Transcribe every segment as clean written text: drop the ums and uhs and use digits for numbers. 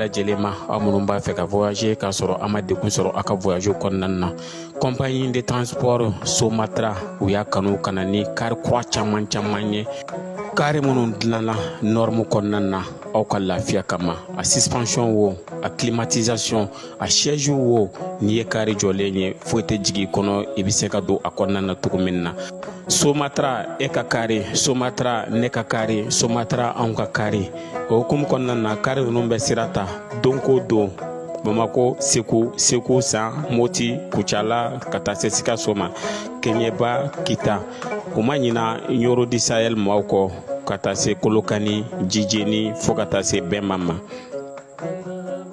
lajɛlen ma, aw minnu b'a fɛ ka voyager k'a sɔrɔ a ma degun sɔrɔ aw ka voyage kɔnɔna na. Compagnie de transport Somatra, u y'a kanu ka na ni kari kura caman caman ye, kari minnu dilanna norme kɔnɔna na aw ka lafiya kama. A suspension wo, a climatisation, a siège wo, n'i ye kari jɔlen ye foyi tɛ jigin i kɔnɔ, i bɛ se ka don a kɔnɔna na cogo min na. Somatra e ka kari, Somatra ne ka kari, Somatra anw ka kari. O hukumu kɔnɔna na, kari ninnu bɛ sira ta don ko don Bamako, Segu, Segu San, Moti, Kucala, ka taa se Sikaso ma, Kɛɲɛba, Kita. U ma ɲina Ɲoro di Sahel maaw kɔ, ka taa se Kolokani, Jijeni, fo ka taa se Bɛnba ma.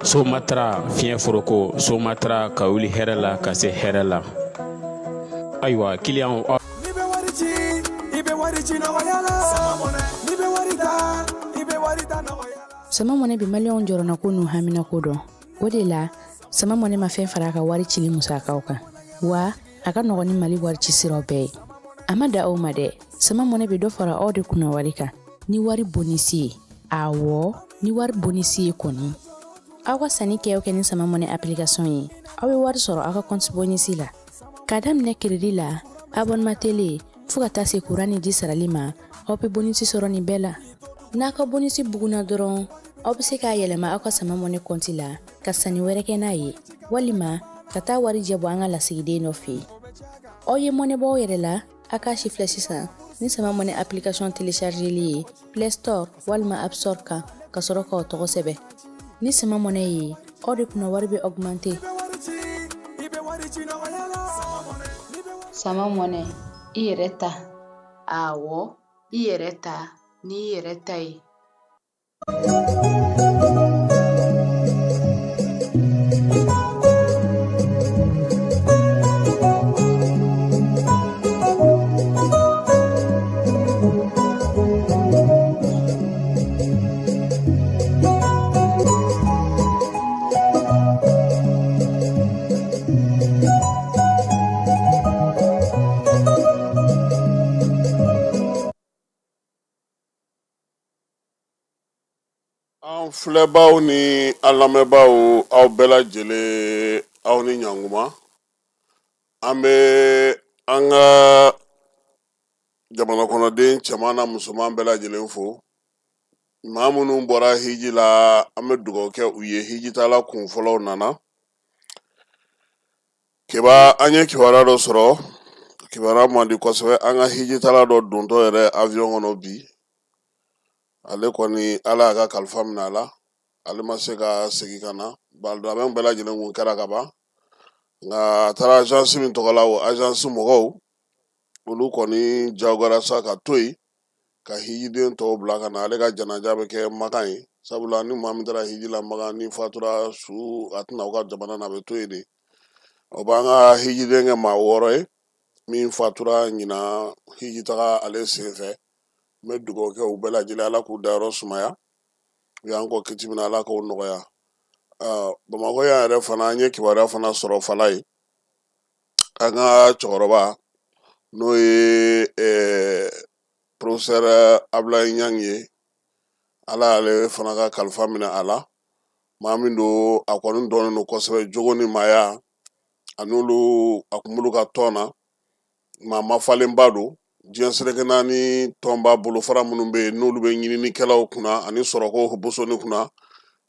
Somatra fiɲɛ foroko, Somatra ka wuli hɛrɛ la ka se hɛrɛ la. Ayiwa kiliyanw, aw N'i bɛ wari ci, i bɛ wari ci nɔgɔya la. N'i bɛ wari ta, i bɛ wari ta nɔgɔya la. Sama Mɔnɛ bɛ maliyɛnw jɔrɔnako n'u haminako dɔn. O de la Sama Mɔnɛ ma fɛn fara a ka wari cili musakaw kan, wa a ka nɔgɔn ni Mali wari ci siraw bɛɛ ye. A ma da aw ma dɛ, Sama Mɔnɛ bɛ dɔ fara aw de kunna wari kan ni wari bonisi ye. Awɔ, ni wari bonisi ye kɔni. Aw ka sanni kɛ o kɛ ni Sama Mɔnɛ application ye, aw bɛ wari sɔrɔ aw ka compte bonisi la. K'a daminɛ crédit la, abonnement télé, fo ka taa se courant ni ji sarali ma, aw bɛ bonisi sɔrɔ nin bɛɛ la. N'a ka bonisi bugunna dɔrɔn, aw bɛ se k'a yɛlɛma aw ka Sama Mɔnɛ compte la ka sanni wɛrɛ kɛ n'a ye, walima ka taa wari jɛ bɔ an ka lasigiden dɔ fɛ yen. Aw ye mɔnɛ bɔ aw yɛrɛ la, a k'a si filɛ sisan ni Sama Mɔnɛ application téléchargeli ye Play Store walima App Store kan, ka sɔrɔ k'aw tɔgɔ sɛbɛn. Ni Sama Mɔnɛ ye, aw de kunna wari bɛ augmenter. Sama Mɔnɛ, i yɛrɛ ta. Awɔ, i yɛrɛ ta n'i yɛrɛ ta ye. An filɛbaw ni an lamɛnbaaw, aw bɛɛ lajɛlen, aw ni ɲankuma. An bɛ an ka jamana kɔnɔden cɛman n'a musoman bɛɛ lajɛlen fo. Maa minnu bɔra hiji la, an bɛ dugawu kɛ u ye. Hijitala kun fɔlɔw nana. Keba, an ye kibaruya dɔ sɔrɔ, kibaruya man di kosɛbɛ. An ka hijitala dɔ dontɔ yɛrɛ avion kɔnɔ bi, ale kɔni Ala y'a ka kalifa minɛ a la, ale ma se ka segin ka na. Labɛn bɛɛ lajɛlen kun kɛra ka ban, nka a taara agence min tɔgɔ la, o agence mɔgɔw olu kɔni jagoyara sa ka to yen ka hijiden tɔw bila ka na. Ale ka janaja bɛ kɛ Makan ye, sabula ni maa min taara hiji la Makan, ni fatura su a tɛna aw ka jamana na, a bɛ to yen de. O b'an ka hijiden kɛ maa 6 ye min fatura ɲinan hiji taga ale sen fɛ. N bɛ dugawu kɛ u bɛɛ lajɛlen, Ala k'u dayɔrɔ sumaya, u y'an kɔ kiti min na, Ala k'o nɔgɔya. Bamakɔ yan yɛrɛ fana, an ye kibaruya fana sɔrɔ fala ye. An ka cɛkɔrɔba n'o ye professeur Abulayi Ɲangi ye, Ala y'ale fana ka kalifa minɛ a la. Maa min don, a kɔni dɔnnen don kosɛbɛ jogo ni maaya, a n'olu a kun b'olu ka tɔn na. Maa mafalenba don diɲɛ seleke naani tɔnba bolofara minnu bɛ yen, n'olu bɛ ɲininikɛlaw kunna ani sɔrɔko bosoni kunna.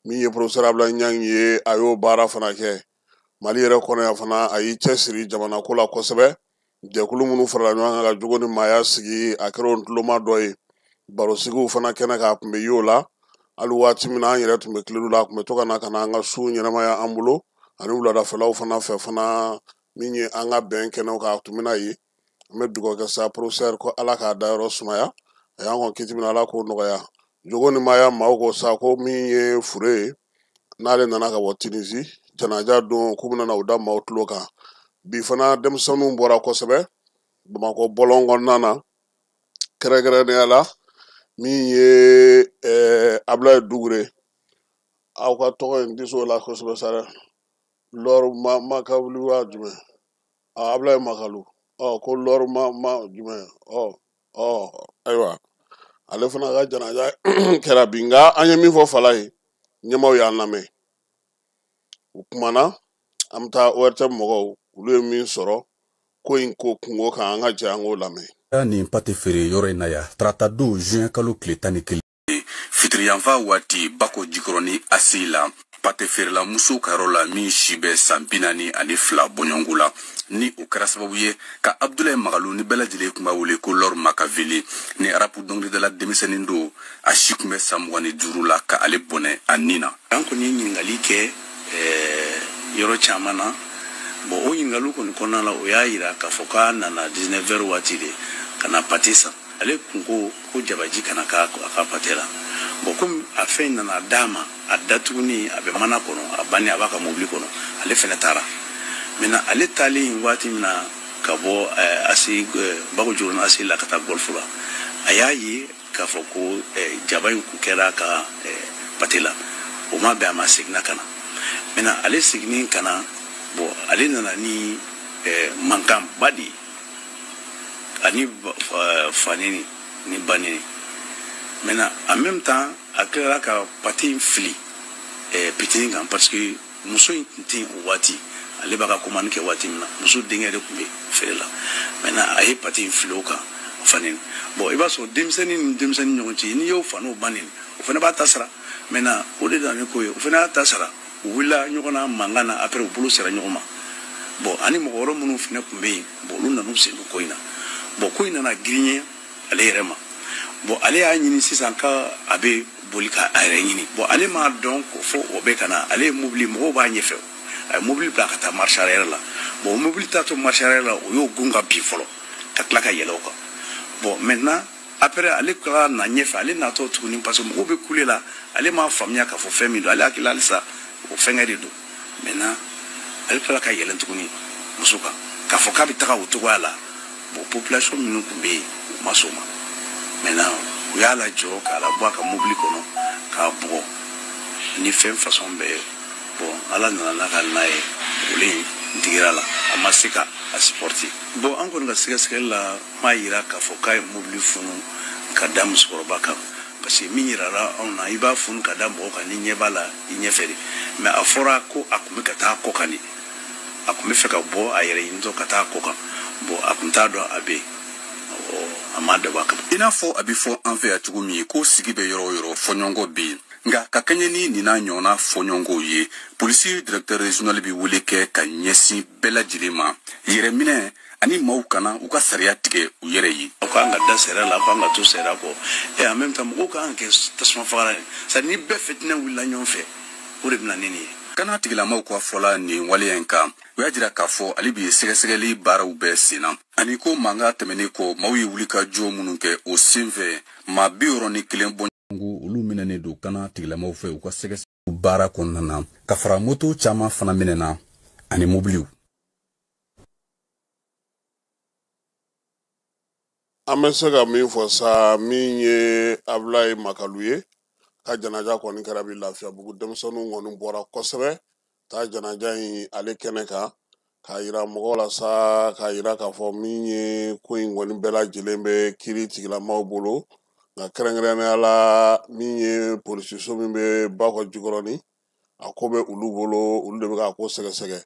Min ye professeur Abulayi Ɲangi ye, a y'o baara fana kɛ Mali yɛrɛ kɔnɔ yan fana. A y'i cɛsiri jamana ko la kosɛbɛ. Jɛkulu minnu farala ɲɔgɔn kan ka jogo ni maaya sigi, a kɛra o tuloma dɔ ye. Barosigiw fana kɛnɛ kan, a tun bɛ y'o la. Hali waati min na an yɛrɛ tun bɛ kiledu la, a tun bɛ to ka na ka na an ka su ɲɛnamaya an bolo, ani wuladafɛlaw fana fɛ fana, min ye an ka bɛn kɛnɛw kan, a tun bɛ na yen. An bɛ dugawu kɛ sa professeur ko Ala k'a dayɔrɔ sumaya, a y'an kɔn kiti min na, Ala k'o nɔgɔya. Jogo ni maaya maaw ko sa ko min ye fure ye, n'ale nana ka bɔ Tunisie janaja don, k'u bɛna na u da maaw tulo kan. Bi fana denmisɛnninw bɔra kosɛbɛ Bamakɔ bɔlɔn kɔnɔna na, kɛrɛnkɛrɛnnenya la min ye Abulayi Dugure, aw ka tɔgɔ in tɛ se o la kosɛbɛ sa dɛ. Lɔri Makabulu wa jumɛn? Abulayi Makalu. Ko Lɔri ma jumɛn? Ayiwa, ale fana ka janaja kɛra bi. Nka an ye min fɔ fala ye, ɲɛmaaw y'an lamɛn. U kumana, an bɛ taa ORTM mɔgɔw, olu ye min sɔrɔ ko in ko kungo kan, an ka jɛ an k'o lamɛn. Nin pate feere yɔrɔ in na yan, tarata don juin kalo tile 11 fitiriyanfa waati, Bako Jikɔrɔni ACI la, pate feerela muso ka yɔrɔ la min si bɛ san 42 bɔɲɔgɔnko la, ni o kɛra sababu ye ka Abdulayi Magalu, ni bɛɛ lajɛlen tun b'a wele ko Lɔri Makaveli, ni arapu dɔnkilidala denmisɛnnin don, a si tun bɛ san 25 la, ka ale bɔnɛ a nin na. An kɔni ye ɲininkali kɛ yɔrɔ caman na. Bon, o ɲininkaliw kɔni kɔnɔna la, o y'a yira k'a fɔ k'a nana 19 heures waati de ka na pate san. Ale kun ko ko jabaji kana k'a ka pate la. Bon, komi a fɛn nana d'a ma, a datuguni a bɛ mana kɔnɔ, a bannen a b'a ka mobili kɔnɔ, ale fɛnɛ taara. Maintenant, ale taalen waati min na ka bɔ ACI, Bako Jikɔrɔni ACI la ka taa golf la, a y'a ye k'a fɔ ko jaba in kun kɛra a ka pate la. O ma bɛn a ma, seginna ka na. Maintenant, ale seginni ka na, bon, ale nana ni mankanba de ye ani faneni ni baneni. Maintenant, en même temps, a tilala ka pate in fili pitini kan, parce que muso in tun tɛ yen o waati. Ale b'a ka commande kɛ waati min na, muso denkɛ de tun bɛ feere la. Maintenant, a ye pate in fili o kan faneni. Bon, i b'a sɔrɔ denmisɛnnin ni denmisɛnnin ɲɔgɔn cɛ, n'i y'o faniw baneni, o fana b'a ta sara. Maintenant, o de nana ni ko ye, o fana y'a ta sara. U wulila ɲɔgɔn na mankan na, après u bolo sera ɲɔgɔn ma. Bon, ani mɔgɔ wɛrɛ minnu fana tun bɛ yen, bon, olu nan'u sen don ko in na. Bon, ko in nana girinya ale yɛrɛ ma. Bon, ale y'a ɲini sisan ka a bɛ boli ka a yɛrɛ ɲini. Bon, ale m'a dɔn ko fo o bɛ ka na. Ale ye mobili, mɔgɔw b'a ɲɛfɛ, a ye mobili bila ka taa marche arrière la. Bon, o mobili taatɔ marche arrière la, o y'o gun ka bin fɔlɔ, ka tila ka yɛlɛ o kan. Bon, maintenant, après ale tilala na ɲɛfɛ, ale natɔ tuguni, parce que mɔgɔw bɛ kule la, ale m'a faamuya k'a fɔ fɛn min don, ale hakili halisa o fɛnkɛ de don. Maintenant, ale tilala ka yɛlɛ tuguni muso kan k'a fɔ k'a bɛ taga o cogoya la. Bon, population minnu tun bɛ yen, u ma sɔn o ma. Maintenant, u y'a lajɔ k'a labɔ a ka mobili kɔnɔ k'a bugɔ ni fɛn façon bɛɛ ye. Bon, ala nana n'a ka na ye, bugɔlen in digira la, a ma se ka a supporter. Bon, an kɔni ka sɛgɛsɛgɛli la m'a yira k'a fɔ k'a ye mobili funu ka da musokɔrɔba kan, parce que min yirara anw na, i b'a funu ka da mɔgɔ kan ni ɲɛ b'a la i ɲɛfɛ de. Mais a fɔra ko a tun bɛ ka taa kɔ kan de, a tun bɛ fɛ ka bɔ a yɛrɛ ɲinitɔ ka taa kɔ kan. Bon, a tun t'a dɔn a bɛ yen, a m'a dabɔ a kama. I n'a fɔ a bɛ fɔ an fɛ yan cogo min ko sigi bɛ yɔrɔ o yɔrɔ, fɔɲɔgɔnkɔ bɛ yen. Nka ka kɛɲɛ ni nin n'a ɲɔgɔnna fɔɲɔgɔnkɔw ye, polisi directeur régional bɛ wele kɛ ka ɲɛsin bɛɛ lajɛlen ma, yɛrɛminɛ ani maaw kana u ka sariya tigɛ u yɛrɛ ye. Aw kan ka da sariya la, aw kan ka to sariya kɔ. Et en même temps, mɔgɔw kan ka kɛ tasuma fagalan ye. C'est à dire ni bɛɛ fitinɛ wulila ɲɔgɔn fɛ, o de bɛ na ni nin ye. Kana tigilamaw ka fɔla nin waleya in kan, u y'a jira k'a fɔ hali bi sɛgɛsɛgɛli baaraw bɛɛ sen na, ani ko mankan tɛmɛnen kɔ, maaw ye wuli ka jɔ minnu kɛ o senfɛ, maa 61 bɔ olu minɛnen don kana tigilamaw fɛ u ka sɛgɛsɛgɛli baara kɔnɔna na, ka fara moto caman fana minɛna ani mobiliw. An bɛ se ka min fɔ sa, min ye Abulayi Makalu ye, ka janaja kɔni kɛra bi Lafiyabugu. Denmisɛnninw kɔni bɔra kosɛbɛ taa janaja in ale kɛnɛ kan, k'a yira mɔgɔw la sa, k'a yira k'a fɔ min ye ko in kɔni bɛɛ lajɛlen bɛ kiiri tigilamaw bolo. Nka kɛrɛnkɛrɛnnenya la, min ye polisiso min bɛ Bakɔ Jikɔrɔni, a ko bɛ olu bolo, olu de bɛ k'a ko sɛgɛsɛgɛ.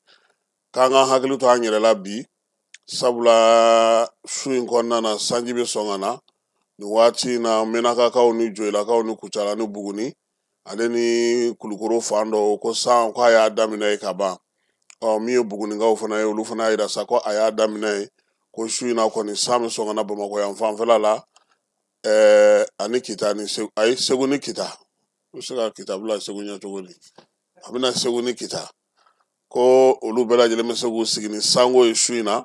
K'an ka hakili to an yɛrɛ la bi, sabula su in kɔnɔna na sanji bɛ sɔn ka na nin waati in na. Menakakaw ni Joyilakaw ni Kucala ni Buguni ale ni Kulukoro fan dɔw ko san k'a y'a daminɛ ye ka ban. Ɔ, min ye Bugunikaw fana ye, olu fana y'a yira sa ko a y'a daminɛ ye, ko su in na kɔni san bɛ sɔn ka na Bamakɔ yan fanfɛla la, ani Kita ni Segu, ayi, Segu ni Kita. U bɛ se ka Kita bila Segu ɲɛ cogo di? A bɛna Segu ni Kita, ko olu bɛɛ lajɛlen bɛ se k'u sigi ni sanko ye su in na.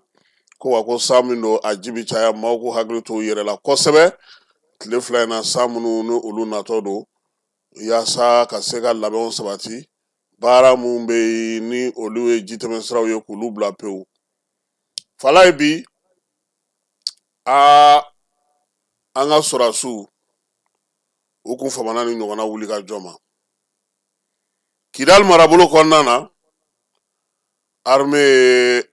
Ko wa ko san min don, a ji bɛ caya, maaw k'u hakili to u yɛrɛ la kosɛbɛ tile 2 in na, san minnu ni olu natɔ don, yaasa ka se ka labɛnw sabati. Baara minnu bɛ yen ni olu ye jitɛmɛsiraw ye, k'olu bila pewu. Falaye bi, aa, an ka sɔrɔdasiw u kun famana ni ɲɔgɔnna wuli ka jɔ ma Kidali marabolo kɔnɔna na. Armée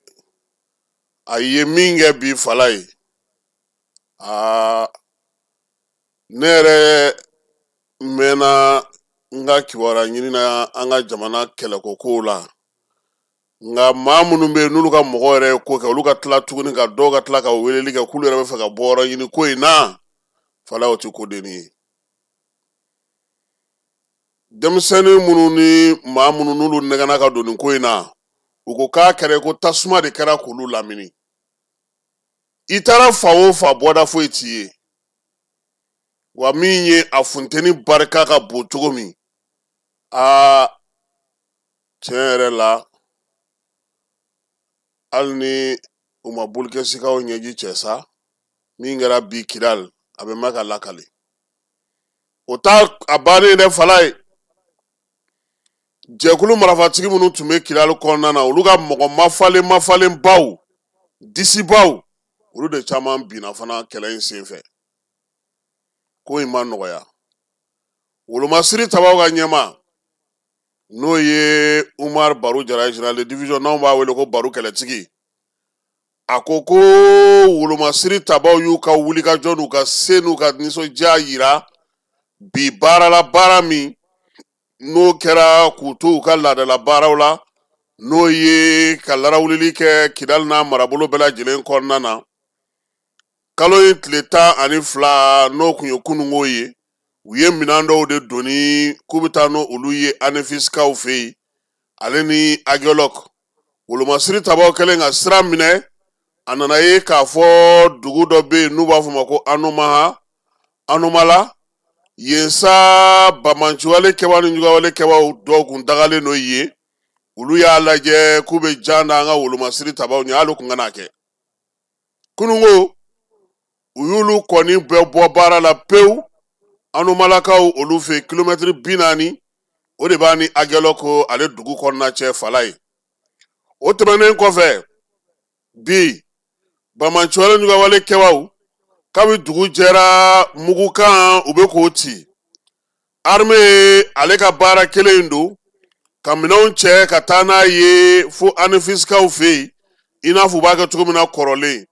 a ye min kɛ bi Falaye, aa, ne yɛrɛ mɛnna n ka kibaruya ɲini na an ka jamana kɛlɛko kow la. Nka maa minnu bɛ yen n'olu ka mɔgɔ yɛrɛ ye ko kɛ, olu ka tila tuguni ka dɔw ka tila ka weleli kɛ k'olu yɛrɛ bɛ fɛ ka bɔyɔrɔ ɲini ko in na, fala o tɛ ko denni ye. Denmisɛnnin minnu ni maa minnu n'olu nɛgɛnna ka don nin ko in na, u ko k'a kɛra ko tasuma de kɛra k'olu lamini. I taara fa o fa, bɔda foyi t'i ye. Wa min ye a funteni barika ka bon cogo min, aa tiɲɛ yɛrɛ la, hali ni u ma bolikɛsikaw ɲɛji cɛ sa, min kɛra bi Kidal, a bɛ mɛn ka lakale. O t'a a bannen dɛ, fala ye. Jɛkulu marifatigi minnu tun bɛ Kidal kɔnɔna na, olu ka mɔgɔ mafalen mafalenbaw, disibaw, olu de caman binna fana kɛlɛ in senfɛ. Ko in ma nɔgɔya. Wolomasiri tabaw ka ɲɛmaa, n'o ye Umar Baru Jara, général de division, n'anw b'a wele ko Baru Kɛlɛtigi, a ko ko wolomasiri tabaw y'u ka wulikajɔ n'u ka se n'u ka nisɔndiya yira bi baara la, baara min n'o kɛra k'u to u ka laadala baaraw la, n'o ye ka larawulili kɛ Kidali n'a marabolo bɛɛ lajɛlen kɔnɔna na. Kalo in tile 12, n'o kun ye kununko ye, u ye minɛn dɔw de doni k'u bɛ taa n'olu ye Anefisikaw fɛ yen, ale ni Agelok. Wolomasiri tabaw kɛlen ka sira minɛ, a nana ye k'a fɔ dugu dɔ bɛ yen n'u b'a fɔ ma ko Anomaha, Anomala. Yen sa, bamanciwale kɛbaw ni jugawale kɛbaw dɔw kun dagalen don yen. Olu y'a lajɛ k'u bɛ jan da an ka wolomasiri tabaw ɲɛ, hali kun kana kɛ. Kununko, u y'olu kɔni bɛɛ bɔ baara la pewu. Anomalakaw olu fɛ kilomɛtiri 40, o de b'a ni Agelok ale dugu kɔnɔna cɛ, fala ye. O tɛmɛnen kɔfɛ, bi bamanciwale jugawale kɛbaw, kabi dugu jɛra, mugukan u bɛ k'o ci. Armée ale ka baara kelen in don ka minɛnw cɛ ka taa n'a ye fo Anefisikaw fɛ yen, i n'a fɔ u b'a kɛ cogo min na kɔrɔlen.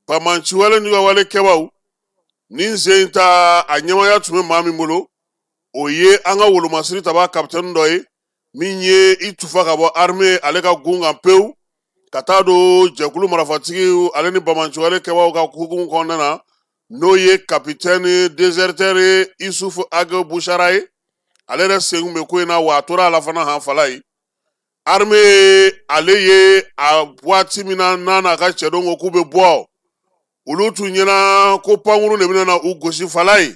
Bamanciwale jugawale kɛbaw nin sen ta, a ɲɛmaya tun bɛ maa min bolo, o ye an ka wolomasiri taba kapitɛni dɔ ye, min ye i tufa ka bɔ armée ale ka gun kan pewu ka taa don jɛkulu marafatigiw ale ni bamanciwale kɛbaw ka hukumu kɔnɔna na, n'o ye kapitɛni déserteur Isufu Ag Bushara ye. Ale yɛrɛ sen kun bɛ ko in na, wa a tora a la fana han, fala ye. Armée ale ye a waati min na n'a n'a ka cɛdenw ko k'u bɛ bɔ, olu tun ɲɛna ko pankurun de bɛna na u gosi, fala ye.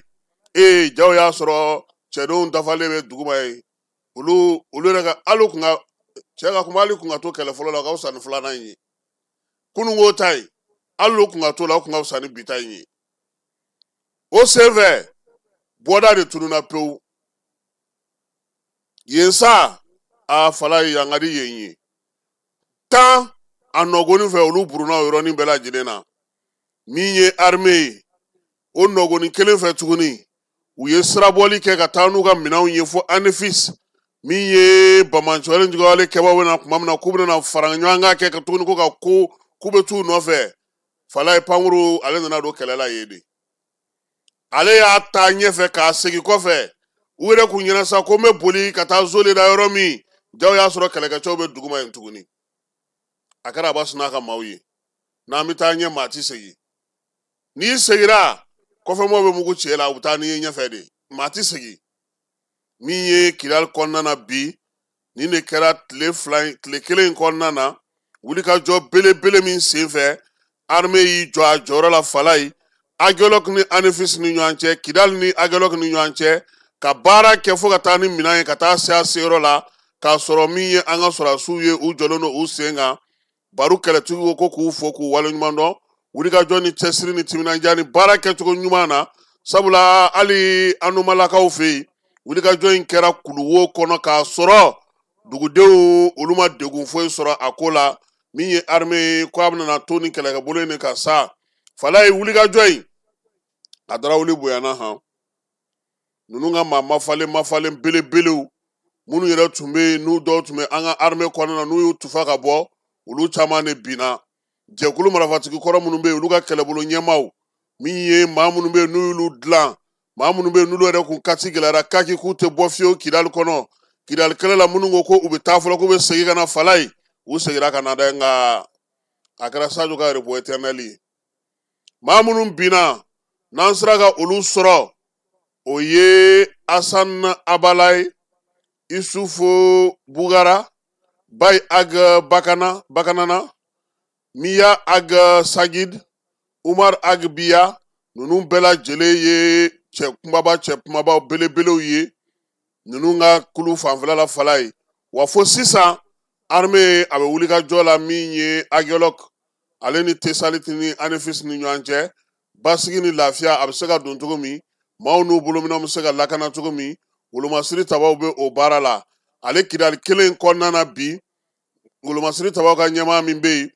Ee, jaw y'a sɔrɔ cɛdenw dafalen bɛ duguma ye. Olu yɛrɛ ka hali kun ka cɛ ka kuma, hali kun ka to kɛlɛ fɔlɔ la, o ka fisa ni filanan in ye. Kununko ta ye, hali o kun ka to la, o kun ka fisa ni bi ta in ye. O senfɛ, bɔda de tununna pewu yen sa. A fala ye, yan ka di yen ye tan a nɔgɔnin fɛ, olu burunna o yɔrɔnin bɛɛ lajɛlen na. Min ye armée ye, o nɔgɔnin kelen fɛ tuguni, u ye sirabɔli kɛ ka taa n'u ka minɛnw ye fo Anefis. Min ye bamanciwale jugawale kɛbaw bɛna tuma min na k'u bɛna fara ɲɔgɔn kan kɛ ka tuguni ko ka ko k'u bɛ t'u nɔfɛ, fala ye, pankuru ale nana don kɛlɛ la yen de. Ale y'a ta ɲɛfɛ k'a segin kɔfɛ. U yɛrɛ kun ɲɛna sa ko n bɛ boli ka taa zole da yɔrɔ min, jaw y'a sɔrɔ kɛlɛkɛcɛw bɛ duguma yen tuguni. A kɛra a ba sina ka maaw ye, n'an bɛ taa ɲɛ, maa ti segin. N'i seginna, kɔfɛmɔgɔw bɛ mugu ci e la, u bɛ taa n'i ye ɲɛfɛ de, maa ti segin. Min ye Kidali kɔnɔna na bi, nin de kɛra tile fila in, tile kelen in kɔnɔna na, wulikajɔ belebele min senfɛ armée y'i jɔ a jɔyɔrɔ la, fala ye, Agelok ni Anefis ni ɲɔgɔn cɛ, Kidali ni Agelok ni ɲɔgɔn cɛ, ka baara kɛ fo ka taa ni minɛn ye ka taa se a seyɔrɔ la, k'a sɔrɔ min ye an ka sɔrɔdasiw ye, u jɔlen don u sen kan. Baru kɛlɛtigiw ko k'u fo k'u waleɲuman dɔn wulikajɔ ni cɛsiri ni timinandiya ni baara kɛcogo ɲuman na, sabula hali Anomalakaw fɛ yen, wulikajɔ in kɛra kuluwo kɔnɔ k'a sɔrɔ dugudenw olu ma degun foyi sɔrɔ a ko la. Min ye armée ko a bɛna to ni kɛlɛkɛbolo in de kan sa, fala ye, wulikajɔ in a darawuli bonyana han. Ninnu ka maa mafalen mafalen belebelew minnu yɛrɛ tun bɛ yen, n'u dɔw tun bɛ an ka armée kɔnɔna na, n'u y'u tufa ka bɔ, olu caman de binna. Jɛkulu marifatigi kɔrɔ minnu bɛ yen, olu ka kɛlɛbolo ɲɛmaaw, min ye maa minnu bɛ yen n'u y'olu dilan, maa minnu bɛ yen n'olu yɛrɛ kun kati gɛlɛyara kaki k'u tɛ bɔ fiyewu Kidali kɔnɔ, Kidali kɛlɛ la, minnu ko ko u bɛ taa fɔlɔ k'u bɛ segin ka na, fala ye, U seginna ka na dɛ, nka a kɛra Sadio ka repos éternel ye. Maa minnu binna n'an sera ka olu sɔrɔ, o ye Asan Abalaye, Isufu Bugara, Bay Ag Bakana Bakanana, Miya Ag Sagid, Umar Ag Biya. Ninnu bɛɛ lajɛlen ye cɛ kunbaba, cɛ kumabaw belebelew ye ninnu ka kulu fanfɛla la fala ye. Wa fo sisan armée a bɛ wuli ka jɔ la min ye Aguelhok ale ni Tesaliti ni Anefis ni ɲɔgɔn cɛ, basigi ni lafiya a bɛ se ka don cogo min, maaw n'u bolominɛnw bɛ se ka lakana cogo min, wolomasiri tabaw bɛ o baara la. Ale Kidali kelen kɔnɔna na bi, wolomasiri tabaw ka ɲɛmaa min bɛ yen,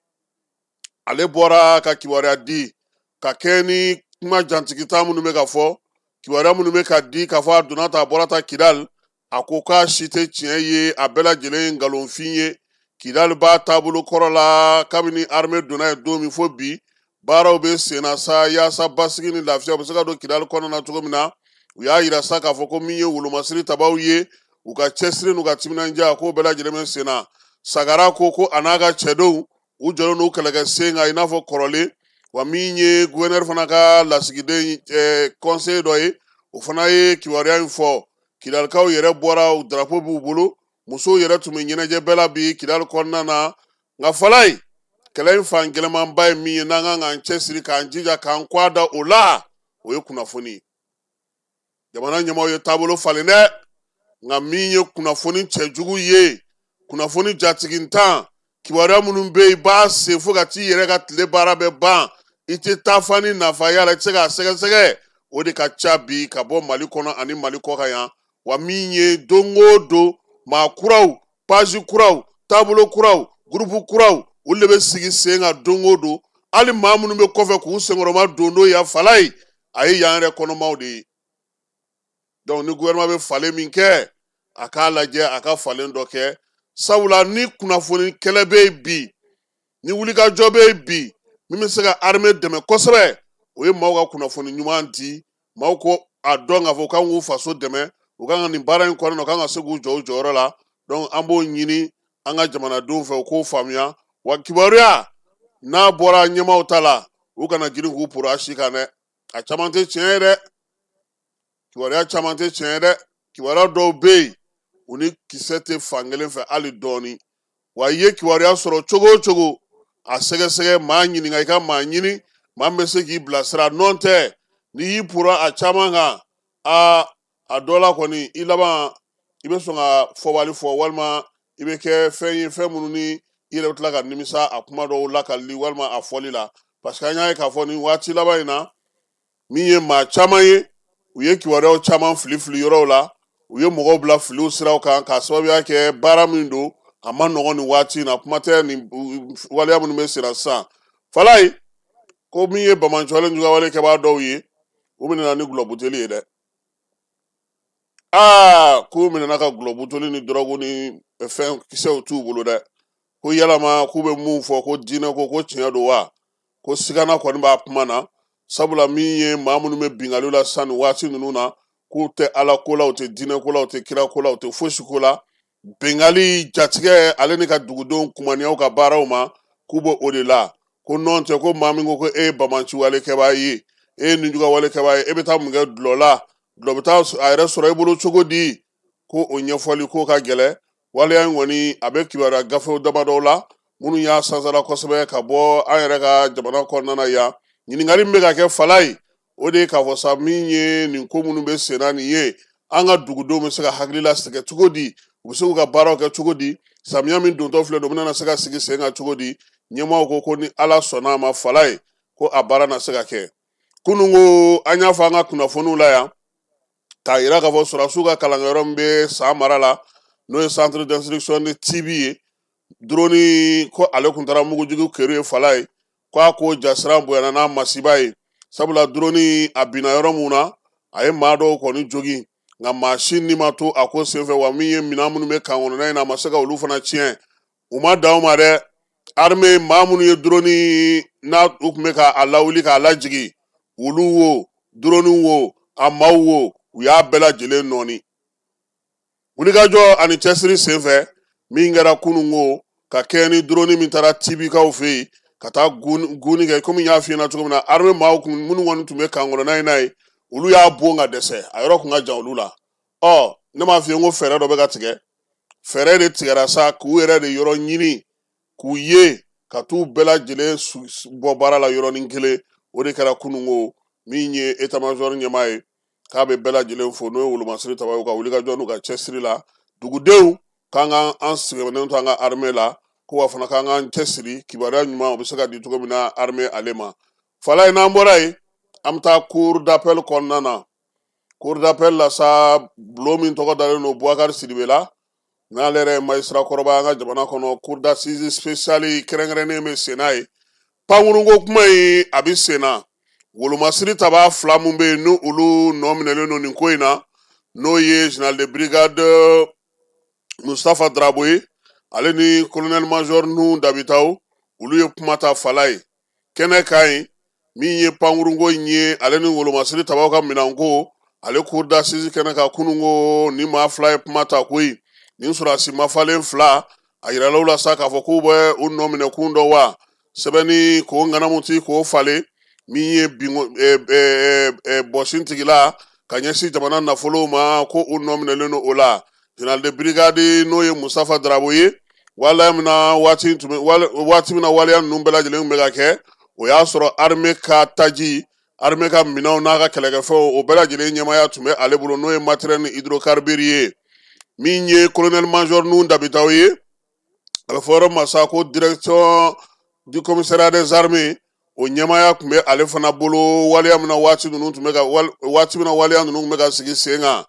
ale bɔra ka kibaruya di ka kɛ ni kuma jantigita minnu bɛ ka fɔ, kibaruya minnu bɛ ka di k'a fɔ a donna ta a bɔra ta Kidali, a ko k'a si tɛ tiɲɛ ye, a bɛɛ lajɛlen ye nkalonfin ye. Kidali b'a taabolo kɔrɔ la kabini armée donna yen don min fo bi, baaraw bɛ sen na sa yaasa basigi ni lafiya bɛ se ka don Kidali kɔnɔna na cogo min na. U y'a yira sa k'a fɔ ko min ye wolomasiri tabaw ye, u ka cɛsiri n'u ka timinandiya k'o bɛɛ lajɛlen bɛ sen na. Sagara ko ko a n'a ka cɛdenw u jɔlen don kɛlɛkɛ sen kan i n'a fɔ kɔrɔlen. Wa min ye gouverneur fana ka lasigiden conseiller dɔ ye, o fana ye kibaruya in fɔ. Kidalikaw yɛrɛ bɔra, u drapeau b'u bolo, musow yɛrɛ tun bɛ ɲɛnajɛ bɛɛ la bi Kidali kɔnɔna na. Nka fala ye kɛlɛ in fan gɛlɛmanba ye min ye n'an kan k'an cɛsiri k'an jija k'an kɔ da o la, o ye kunnafoni ye. Jamana ɲɛmaaw ye taabolo falen dɛ, nka min ye kunnafoni cɛjugu ye, kunnafoni jatigintan, kibaruya minnu bɛ yen i b'a sen fo ka t'i yɛrɛ ka tile baara bɛɛ ban, i tɛ taa fa ni nafa y'a la, i tɛ se k'a sɛgɛsɛgɛ, o de ka ca bi ka bɔ Mali kɔnɔ ani Mali kɔ kan yan. Wa min ye don o don maa kuraw, page kuraw, taabolo kuraw, groupe kuraw, olu de bɛ sigi sen kan don o don. Hali maa minnu bɛ kɔfɛ k'u senkɔrɔma don don yan fala ye, a ye yan yɛrɛ kɔnɔmaw de ye. Donc ni gouvernement bɛ falen min kɛ, a k'a lajɛ a ka falen dɔ kɛ, sabula ni kunnafoni kɛlɛ bɛ yen bi, ni wulikajɔ bɛ yen bi, min bɛ se ka armée dɛmɛ kosɛbɛ, o ye maaw ka kunnafoni ɲuman di, maaw ko a dɔn k'a fɔ u kan k'u faso dɛmɛ, u kan ka nin baara in kɔnɔna na, u kan ka se k'u jɔ u jɔyɔrɔ la. Donc an b'o ɲini an ka jamanadenw fɛ u k'o faamuya. Wa kibaruya n'a bɔra ɲɛmaaw ta la, u kana girin k'u poro a si kan dɛ, a caman tɛ tiɲɛ ye dɛ, kibaruya caman tɛ tiɲɛ ye dɛ. Kibaruya dɔw bɛ yen u ni kisɛ tɛ fankelen fɛ hali dɔɔni. Wa i ye kibaruya sɔrɔ cogo o cogo, a sɛgɛsɛgɛ, maa ɲininka, i ka maa ɲini, maa min bɛ se k'i bilasira. Nɔ tɛ n'i y'i poro a caman kan, a dɔ la kɔni i laban i bɛ sɔn ka fɔbali fɔ, walima i bɛ kɛ fɛn ye fɛn minnu ni i yɛrɛ bɛ tila ka nimisa a kuma dɔw lakalili walima a fɔli la. Parce que an y'a ye k'a fɔ nin waati laban in na, min ye maa caman ye, u ye kibaruyaw caman fili fili yɔrɔw la, u ye mɔgɔw bila filiw siraw kan k'a sababuya kɛ baara min don a ma nɔgɔn nin waati in na, kuma tɛ nin waleya minnu bɛ senna sisan. Falaye ko min ye bamancɔlen jugawale kɛbaa dɔw ye, u minɛna ni gulɔ buteli ye dɛ. Aa, k'u minɛna ka gulɔ buteli ni dɔrɔgu ni fɛn kisɛw t'u bolo dɛ. Ko yalama k'u bɛ mun fɔ ko diinɛ ko ko tiɲɛ don wa? Ko sigana kɔni b'a kuma na, sabula min ye maa minnu bɛ binkaliw la sisan nin waati ninnu na, k'u tɛ ala ko la, u tɛ diinɛ ko la, u tɛ kira ko la, u tɛ fosi ko la. Bengali jatigɛ ale ni ka dugudenw kumaniyaw ka baaraw ma, k'u b'o o de la. Ko nɔn tɛ ko maa min ko ko e ye bamanciwale kɛbaa ye, e ye nijugawale kɛbaa ye, e bɛ taa mun kɛ dulɔ la, dulɔ bɛ taa a yɛrɛ sɔrɔ e bolo cogo di? Ko o ɲɛfɔli ko ka gɛlɛn. Waleya in kɔni a bɛ kibaruya gafew damadɔw la minnu y'a sansara kosɛbɛ ka bɔ an yɛrɛ ka jamana kɔnɔna na yan. Ɲininkali min bɛ ka kɛ fala ye, o de ye k'a fɔ sa min ye nin ko minnu bɛ sen na nin ye, an ka dugudenw bɛ se ka hakili lasigi cogo di, u bɛ se k'u ka baaraw kɛ cogo di, samiya min dontɔ filɛ nin ye, u bɛna se ka sigi sen kan cogo di. Ɲɛmaaw ko ko ni Ala sɔnna a ma fala ye, ko a baara na se ka kɛ. Kunun ko an y'a fɔ an ka kunnafoniw la yan k'a yira k'a fɔ sɔrɔdasiw ka kalankɛyɔrɔ min bɛ San mara la, n'o ye centre d'instruction de Tibi ye, drone ko ale kun taara mugujugu keru ye fala ye, k'a ko jasiran bonyana n'a masiba ye, sabula drone a binna yɔrɔ mun na, a ye maa dɔw kɔni jogin, nka maa si ni ma to a ko senfɛ. Wa min ye minɛn minnu bɛ kan kɔnɔna in na, a ma se ka olu fana tiɲɛ. U ma dan o ma dɛ, armée maa minnu ye drone n'a u tun bɛ k'a lawuli k'a lajigin, olu wo, drone wo, a maaw wo, u y'a bɛɛ lajɛlen nɔɔni. Wulikajɔ ani cɛsiri senfɛ min kɛra kunun ko, ka kɛɲɛ ni drone min taara Tibikaw fɛ yen ka taa gunni kɛ. Komi n y'a f'i ɲɛna cogo min na, armée maaw kun minnu kɔni tun bɛ kan kɔnɔna in na yen, olu y'a bon ka dɛsɛ, a yɔrɔ kun ka jan olu la. Ɔ ne m'a f'i ye n ko fɛɛrɛ dɔ bɛ ka tigɛ, fɛɛrɛ de tigɛra sa k'u yɛrɛ de yɔrɔ ɲini k'u ye ka t'u bɛɛ lajɛlen bɔ baara la yɔrɔnin kelen. O de kɛra kununko min ye état major ɲɛmaa ye k'a bɛ bɛɛ lajɛlen fo, n'o ye wolomasiri taba ye, u ka wulikajɔ n'u ka cɛsiri la. Dugudenw k'an ka an sɛgɛnnen to an ka armée la, ko wa fana k'an k'an cɛsiri, kibaruya ɲuman o bɛ se ka di cogo min na armée ale ma. Falaye, n'an bɔra yen, an bɛ taa cour d'appel kɔnɔna na. Cour d'appel la sa, bulon min tɔgɔ dalen don Boubacar Sidibe la, n'ale yɛrɛ ye magistrat kɔrɔba an ka jamana kɔnɔ, cour d'assises spéciale kɛrɛnkɛrɛnnen bɛ sen n'a ye. Pankurunko kuma in a bɛ sen na. Wolomasiri taba fila mun bɛ yen, ni olu nɔ minɛlen don nin ko in na, n'o ye général de brigade Mustapha Drabo ye, ale ni colonel major Nuhu Dabitaw, olu ye kuma ta Falaye kɛnɛ kan yen. Min ye pankurunko in ye, ale ni wolomasiri tabaw ka minɛnko, ale cour d'assises kɛnɛ kan kununko, ni maa fila ye kuma ta koyi. Nin sɔrɔdasi mafalen fila, a yirala u la sa k'a fɔ k'u bɛ u nɔ minɛ kun dɔ wa sɛbɛnni k'o ŋanamuti k'o falen, min ye binko bɔsin tigila ka ɲɛsin jamana nafolow ma, ko u nɔ minɛlen don o la. Général de brigade n'o ye Mustapha Drabo ye, waleya min na waati tun bɛ waati min na waleya ninnu bɛɛ lajɛlen tun bɛ ka kɛ, o y'a sɔrɔ armée ka taji, armée ka minɛnw n'a ka kɛlɛkɛfɛnw, o bɛɛ lajɛlen ɲɛmaaya tun bɛ ale bolo, n'o ye matériel ni hydrocarbures ye. Min ye colonel major Nuhu Dabitaw ye, a bɛ fɔ yɔrɔ ma sa ko direction du commissariat des armées, o ɲɛmaaya tun bɛ ale fana bolo waleya min na waati ninnu tun bɛ ka waati min na waleya ninnu tun bɛ ka sigi sen kan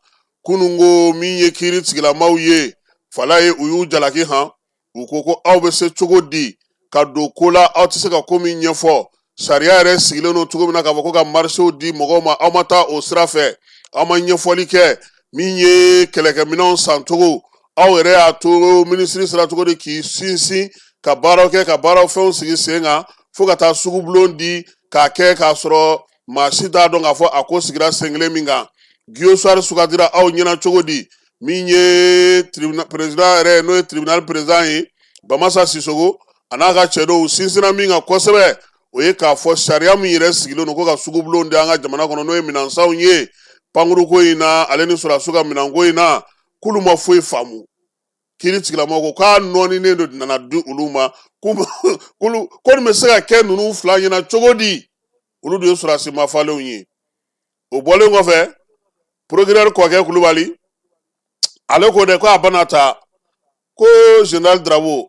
kununko. Min ye kiiri tigilamaw ye, Falaye, u y'u jalaki han, u ko ko aw bɛ se cogo di ka don ko la aw tɛ se ka ko min ɲɛfɔ? Sariya yɛrɛ sigilen don cogo min na k'a fɔ ko ka marisew di mɔgɔw ma, aw ma taa o sira fɛ, aw ma ɲɛfɔli kɛ. Min ye kɛlɛkɛminɛnw san cogo, aw yɛrɛ y'a to minisiri sera cogo di k'i sinsin ka baaraw kɛ, ka baaraw fɛnw sigi sen kan, fo ka taa sugubulon di k'a kɛ k'a sɔrɔ maa si t'a dɔn k'a fɔ a ko sigira sen kelen min kan? Guillaume sugandira aw ɲɛna cogo di? Min ye président yɛrɛ, n'o ye tribunal président ye, Bamasa Sisoko, a n'a ka cɛdenw sinsinna min kan kosɛbɛ, o ye k'a fɔ sariya min yɛrɛ sigilen don ko ka sugubulon di an ka jamana kɔnɔ, n'o ye minɛnsanw ye, pankuruko in na, ale ni sɔrɔdasiw ka minɛnko in na, k'olu ma foyi faamu. Kiiri tigilamɔgɔw ko k'a nɔɔninen de nana di olu ma, ko nin bɛ se ka kɛ ninnu fila ɲɛna cogo di, olu de ye sɔrɔdasi mafalenw ye. O bɔlen kɔfɛ, procureur Kɔkɛ Kulubali, ale ko dɛ ko a bana ta ko général Drabo,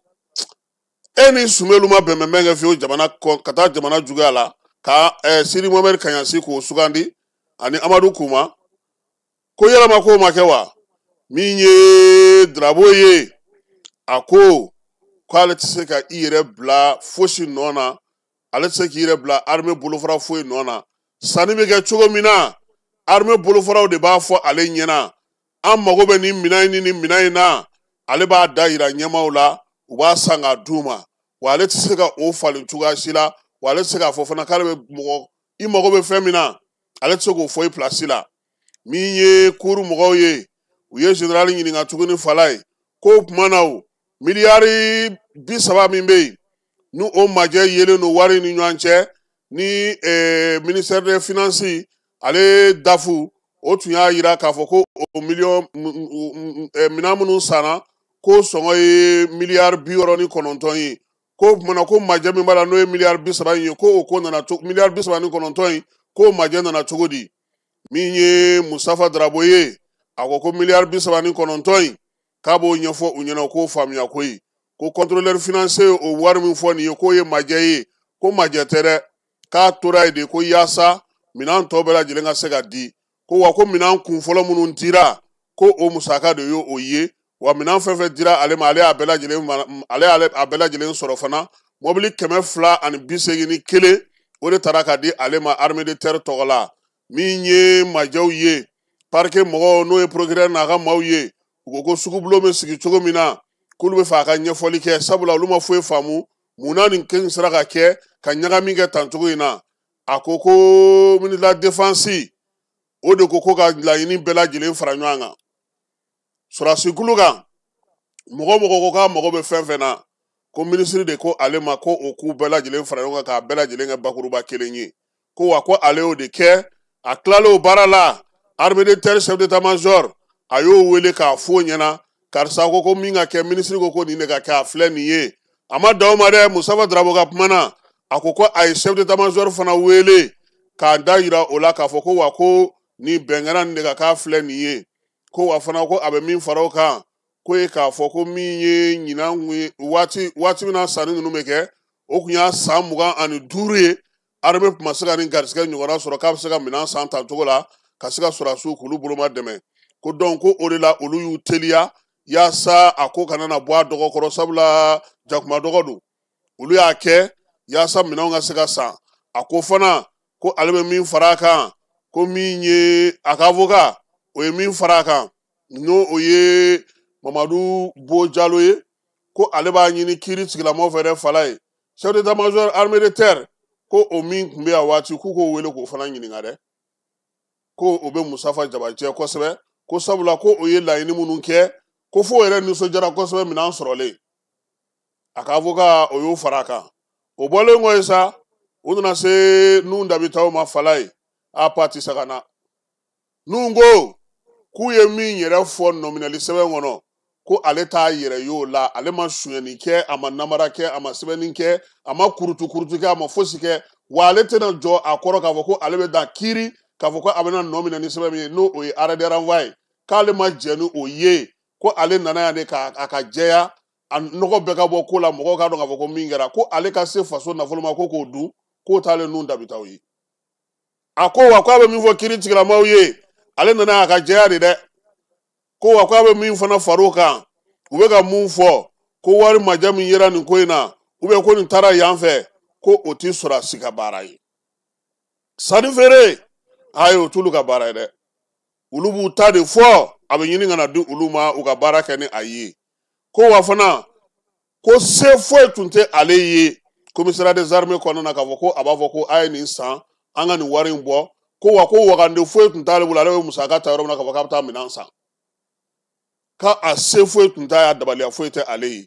e ni Sumelu ma bɛnbɛnbɛn kɛ fiyewu jamana ka taa jamana juguya la, ka Sidi Mohamɛdi Kaɲasi k'o sugandi ani Amadu Kuma, ko yalama k'o ma kɛ wa? Min ye Drabo ye, a ko k'ale tɛ se ka i yɛrɛ bila fosi nɔ na, ale tɛ se k'i yɛrɛ bila armée bolofara foyi nɔ na. Sanni bɛ kɛ cogo min na, armée bolofaraw de b'a fɔ ale ɲɛna, an mago bɛ nin minɛn in ni nin minɛn in na, ale b'a da yira ɲɛmaaw la, u b'a san k'a d'u ma. Wa ale tɛ se ka o falen cogoya si la, wa ale tɛ se k'a fɔ fana k'ale bɛ mɔgɔ i mago bɛ fɛn min na, ale tɛ se k'o fɔ i pilasi la. Min ye kuru mɔgɔw ye, u ye général ɲininka tuguni, Falaye, k'o tuma na o miliyari 30 min bɛ yen, ni o majɛ yelen don wari ni ɲɔgɔn cɛ, ni ministère des finances ale dafu, o tun y'a yira k'a fɔ ko o miliyɔn minɛn minnu sanna, ko sɔngɔ ye miliyari 69 ye, ko tuma na ko majɛ min b'a la, n'o ye miliyari 30 in ye, ko o ko nana miliyari 39 in, k'o majɛ nana cogo di? Min ye Mustapha Drabo ye, a ko ko miliyari 39 in, k'a b'o ɲɛfɔ u ɲɛna k'o faamuya koyi, ko contrôleur financier o wari min fɔ nin ye, k'o ye majɛ ye, ko majɛ tɛ dɛ, k'a tora yen de ko yaasa minɛn tɔ bɛɛ lajɛlen ka se ka di, ko wa ko minɛn kun fɔlɔ minnu dira, ko o musaka de ye o ye, wa minɛn fɛn fɛn dira ale ma, ale y'a bɛɛ lajɛlen ale y'a bɛɛ lajɛlen sɔrɔ fana, mɔbili 281, o de taara ka di ale ma armée de terre tɔgɔ la. Min ye majɛw ye, parquet mɔgɔw, n'o ye procureur n'a ka maaw ye, u ko ko sugubulon bɛ sigi cogo min na, k'olu bɛ fɛ a ka ɲɛfɔli kɛ, sabula olu ma foyi faamu munna nin kin sera ka kɛ ka ɲagami kɛ tan cogo in na. A ko ko ministre de la défense o de ko ko ka laɲini bɛɛ lajɛlen fara ɲɔgɔn kan sɔrɔdasikulu kan, mɔgɔ mɔgɔ ko k'a mago bɛ fɛn fɛn na, Ko minisiri de ko ale ma ko o k'u bɛɛ lajɛlen fara ɲɔgɔn kan k'a bɛɛ lajɛlen kɛ bakuruba kelen ye. Ko wa ko ale y'o de kɛ, a tilalen o baara la, armée de terre chef d'état-major a y'o wele k'a f'o ɲɛna, karisa ko ko min ka kɛ, minisiri ko ko nin de ka kɛ, a filɛ nin ye. A ma dan o ma dɛ, Mustafa Darabo ka kuma na, a ko ko a ye chef d'état-major fana wele k'a da yira o la k'a fɔ ko wa ko nin bɛnkɛra nin de ka k'a filɛ nin ye. Ko wa fana ko a bɛ min fara o kan, ko ye k'a fɔ ko min ye ɲinan kun ye, waati min na sanni ninnu bɛ kɛ, o kun y'a san 25 ye, armée tun ma se ka nin garisɛgɛ ɲɔgɔnna sɔrɔ k'a bɛ se ka minɛn san tan cogo la ka se ka sɔrɔdasiw k'olu boloma dɛmɛ. Ko donc ko o de la olu y'u teliya yaasa a ko kana na bɔ a dɔgɔ kɔrɔ, sabula jakuma dɔgɔ don. Olu y'a kɛ yaasa minɛnw ka se ka san. A ko fana ko ale bɛ min fara a kan, ko min ye a ka avocat, o ye min fara a kan, n'o o ye Mamadu Bo Jalo ye, ko ale b'a ɲini kiiri tigilamɔgɔw fɛ dɛ, fala ye. Chef d'état-major armée de terre, ko o min tun bɛ yan waati, k'u k'o wele k'o fana ɲininka dɛ, ko o bɛ Mustafa Jabajɛ kosɛbɛ, ko sabula ko o ye laɲini minnu kɛ, ko f'o yɛrɛ nisɔndiyara kosɛbɛ minɛn sɔrɔlen. A ka avocat o y'o fara a kan. O bɔlen kɔ ye sa, u nana se Nuhu Dabitaw ma, fala ye, a pati sagana. Nuhu ko k'u ye min yɛrɛ fɔ nɔminɛli sɛbɛn kɔnɔ, ko ale t'a yɛrɛ y'o la, ale ma sonyɛni kɛ, a ma namara kɛ, a ma sɛbɛnni kɛ, a ma kurutu kurutu kɛ, a ma fosi kɛ, wa ale tɛna jɔ a kɔrɔ k'a fɔ ko ale bɛ dan kiiri, k'a fɔ ko a bɛna nɔ minɛ ni sɛbɛn min ye, n'o o ye arrêt de renvoi ye, k'ale ma jɛn ni o ye, ko ale nana yan de k'a ka jɛya, a nɔgɔ bɛɛ ka bɔ ko la, mɔgɔw k'a dɔn k'a fɔ ko min kɛra, ko ale ka se faso nafolo ma ko k'o dun, k'o t'ale Nuhu Dabitaw ye. A ko wa k'a bɛ min fɔ kiiri tigilamɔgɔw ye, ale nana a ka jɛya de dɛ. Ko wa k'a bɛ min fana far'o kan, u bɛ ka mun fɔ, ko wari majɛ min yera nin ko in na, ou bien ko nin taara yan fɛ, ko o ti sɔrɔdasi ka baara ye. Sanni feere, ayi, o t'olu ka baara ye dɛ. Olu b'u ta de fɔ, a bɛ ɲini ka na di olu ma u ka baara kɛ ni a ye. Ko wa fana, ko se foyi tun tɛ ale ye commissariat des armées kɔnɔna na k'a fɔ ko a b'a fɔ ko a ye nin san, an ka nin wari in bɔ, ko wa ko wagande foyi tun t'ale bolo, ale bɛ musaka ta yɔrɔ min na k'a fɔ k'a bɛ taa minɛn san. K'a a se foyi tun t'a ye, a dabaliya foyi tɛ ale ye.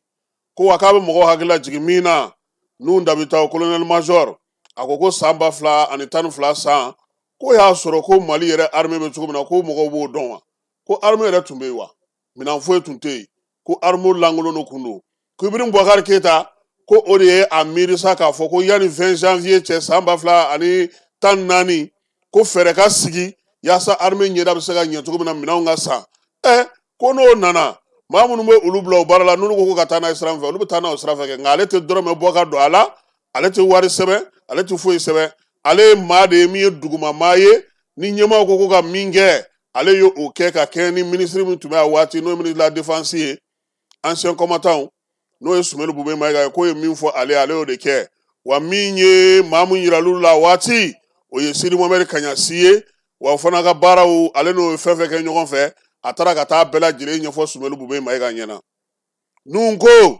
Ko wa k'a bɛ mɔgɔw hakili lajigin min na, Nuhu Dabitaw colonel major, a ko ko san 2012 san, ko y'a sɔrɔ ko Mali yɛrɛ armée bɛ cogo min na, ko mɔgɔw b'o dɔn wa? Ko armée yɛrɛ tun bɛ yen wa? Minɛn foyi tun tɛ yen, ko armée lankolon de kun don. Ko Ibrahim Boubacar Keita, ko o de ye a miiri sa k'a fɔ ko yanni 20 janvier cɛ san 2014, ko fɛɛrɛ ka sigi yaasa armée ɲɛda bɛ se ka ɲɛ cogo min na, minɛnw ka san. Ko n'o nana, maa minnu bɛ olu bila o baara la, n'olu ko ko ka taa n'a ye sira min fɛ, olu bɛ taa n'a ye o sira fɛ kɛ, nka ale tɛ dɔrɔmɛ bɔ ka don a la, ale tɛ wari sɛbɛn, ale tɛ foyi sɛbɛn. Ale ye maa de ye min ye duguma maa ye, ni ɲɛmaaw ko ko ka min kɛ, ale ye o kɛ ka kɛɲɛ ni minisiri min tun bɛ a waati, n'o ye ministre de la défense ye, ancien combattant, n'o ye Sumelu Bube Mayiga ye, k'o ye min fɔ ale ye, ale y'o de kɛ. Wa min ye maa min yiral'olu la waati, o ye Sidi Mohamɛdi Kaɲasi ye, wa o fana ka baaraw, ale n'o ye fɛn fɛn kɛ ɲɔgɔn fɛ, a taara ka taa bɛɛ lajɛlen ɲɛfɔ Sumelu Bube Mayiga ɲɛna. Nuhu ko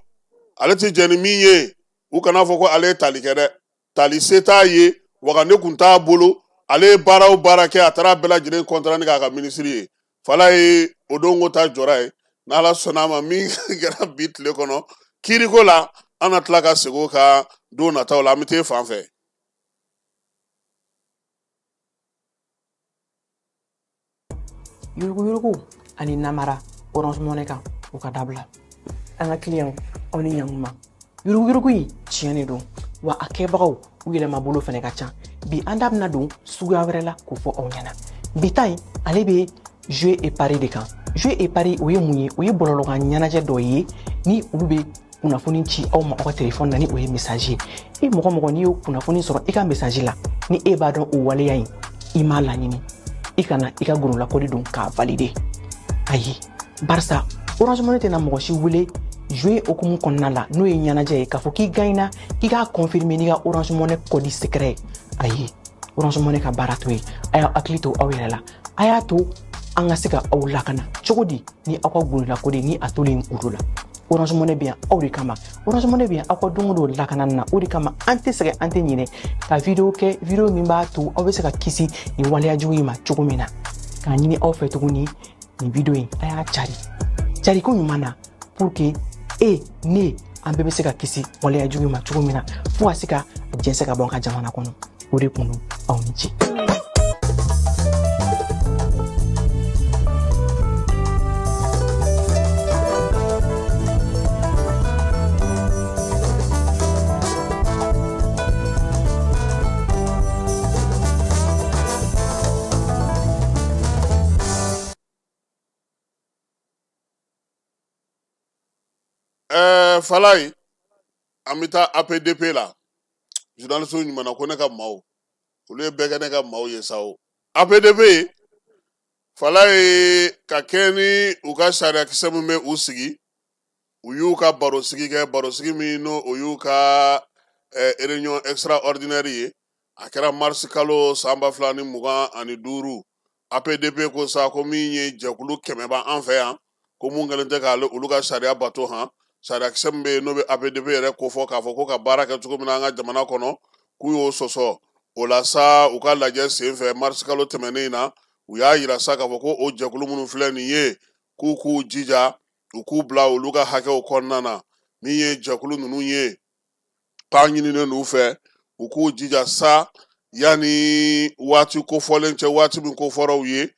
ale tɛ jɛn ni min ye, u kana fɔ ko ale ye tali kɛ dɛ, tali se t'a ye, wagande kun t'a bolo, ale ye baara o baara kɛ, a taara bɛɛ lajɛlen kɔntara ni k'a ka minisiri ye. Fala ye o don ko ta jɔra ye, n'Ala sɔnna a ma min kɛra bi tile kɔnɔ kiiriko la, an na tila ka segin o kan don nataw la. An bɛ t'e fan fɛ. Yuruguyurugu ani namara Orange Money kan, o ka dabila. An ka client, aw ni ɲankuma. Yuruguyurugu in tiɲɛ de don, wa a kɛbagaw u yɛlɛma bolo fɛnɛ ka ca. Bi an da bɛna don suguya wɛrɛ la k'o fɔ aw ɲɛna. Bi ta in, ale bɛ jouer et pari de kan. Jouer et pari, o ye mun ye? O ye bɔlɔlɔkan ɲɛnajɛ dɔ ye ni olu bɛ kunnafoni ci aw ma aw ka telefɔni na, ni o ye message ye. E mɔgɔ mɔgɔ n'i y'o kunnafoni sɔrɔ i ka message la, ni e b'a dɔn o waleya in i m'a laɲini, i kana i ka gololakɔli don k'a valider. Ayi, barisa Orange Money tɛna mɔgɔ si wele jouer hokumu kɔnɔna la, n'o ye ɲɛnajɛ ye, k'a fɔ k'i gagnera, k'i k'a confirmer n'i ka Orange Money code secret ye. Ayi, Orange Money ka baara t'o ye. A y'aw hakili to aw yɛrɛ la, a y'a to an ka se ka aw lakana cogo di ni aw ka gololakɔli ni a tolen kuru la. Orange Money bɛ yan aw de kama. Orange Money bɛ yan aw ka don o don lakana na. O de kama an tɛ sɛgɛn, an tɛ ɲinɛ ka video kɛ, video min b'a to aw bɛ se ka kisi nin waleya jugu in ma cogo min na. K'a ɲini aw fɛ tuguni, nin video in a y'a cari, cari ko ɲuman na, pour que e ne An bɛɛ bɛ se ka kisi waleya jugu ma cogo min na, fo ka se ka jɛnsɛn ka bɔ an ka jamana kɔnɔ. O de kun don. Aw ni ce. Falaye, an bɛ taa APDP la. Journaliste ɲuman ko ne ka maaw, olu ye bɛɛ kɛ ne ka maaw ye sa o. APDP Falaye, ka kɛ ni u ka sariyakisɛ min bɛ u sigi, u y'u ka barosigi kɛ, barosigi min n'o o y'u ka réunion extraordinaire ye. A kɛra mars kalo san 2025. APDP ko sa ko min ye jɛkulu 100 b'an fɛ yan, ko mun kɛlen tɛ k'ale olu ka sariya bato han. Sariyakisɛ min bɛ yen n'o bɛ APDP yɛrɛ kofɔ k'a fɔ ko ka baara kɛ cogo min na an ka jamana kɔnɔ, k'u y'o sɔsɔ. O la sa, u ka lajɛ senfɛ mars kalo tɛmɛnen in na, u y'a yira sa k'a fɔ ko o jɛkulu minnu filɛ nin ye, k'u k'u jija u k'u bila olu ka hakɛw kɔnɔna na. Min ye jɛkulu ninnu ye, k'a ɲininen d'u fɛ u k'u jija sa yanni waati kofɔlen cɛ, waati min kofɔra u ye,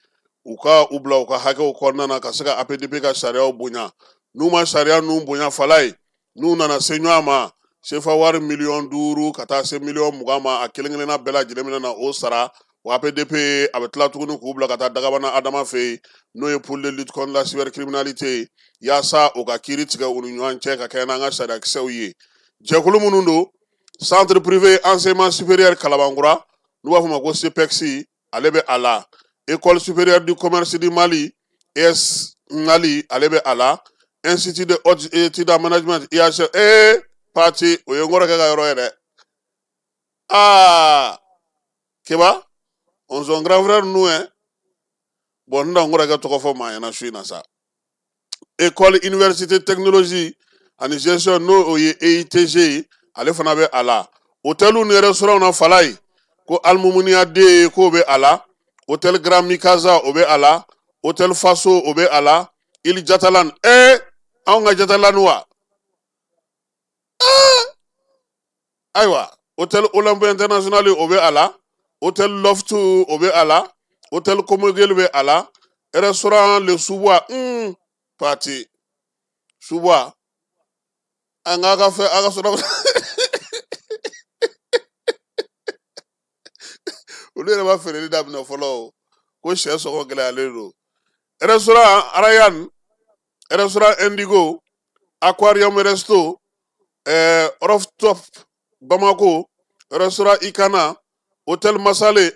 u ka u bila u ka hakɛw kɔnɔna na ka se ka APDP ka sariyaw bonya. N'u ma sariya ninnu bonya Falaye, n'u nana se ɲɔgɔn ma, sefa wari miliyɔn 5 ka taa se miliyɔn 20 ma, a kelen kelenna bɛɛ lajɛlen bɛna na o sara. Wa APDP a bɛ tila tuguni k'u bila ka taa Dagabana Adama fɛ yen, n'o ye pôle de lutte contre la cybercriminalité ye, yaasa u ka kiiri tigɛ u ni ɲɔgɔn cɛ ka kɛ n'an ka sariyakisɛw ye. Jɛkulu minnu don, centre privé enseignement supérieur Kalabankura, n'u b'a fɔ ma ko CPEX, ale bɛ a la. École supérieure du commerce du Mali, ES Mali, ale bɛ a la. Institut de hautes études en management, IHM, parti, o ye n kɔrɔkɛ ka yɔrɔ ye dɛ. Aa, Keba, on son grand frère nous hein. Bon, n tɛna n kɔrɔkɛ tɔgɔ fɔ maa ɲɛna su in na sa. École université technologie ani gestion, n'o o ye EITG ye, ale fana bɛ a la. Hôtel ni restaurant na Falaye, ko Almumunia D k'o bɛ a la. Hôtel Grand Mikasa o bɛ a la. Hôtel Faso o bɛ a la. Il Jatalan, anw ka Jatalan wa? Ayiwa, Hôtel Olympe International o bɛ a la. Hôtel Loftu o bɛ a la. Hôtel Komogel bɛ a la. Restaurant Le Soubois, parti Soubois, an k'a ka fɛn a ka sɔrɔ olu yɛrɛ b'a feereli daminɛ fɔlɔ o, ko sɛ sɔngɔ gɛlɛyalen don. Restaurant Arayan, restaurant Indigo, Aquarium Resto, Rooftop Bamako, restaurant Ikana, Hôtel Masale,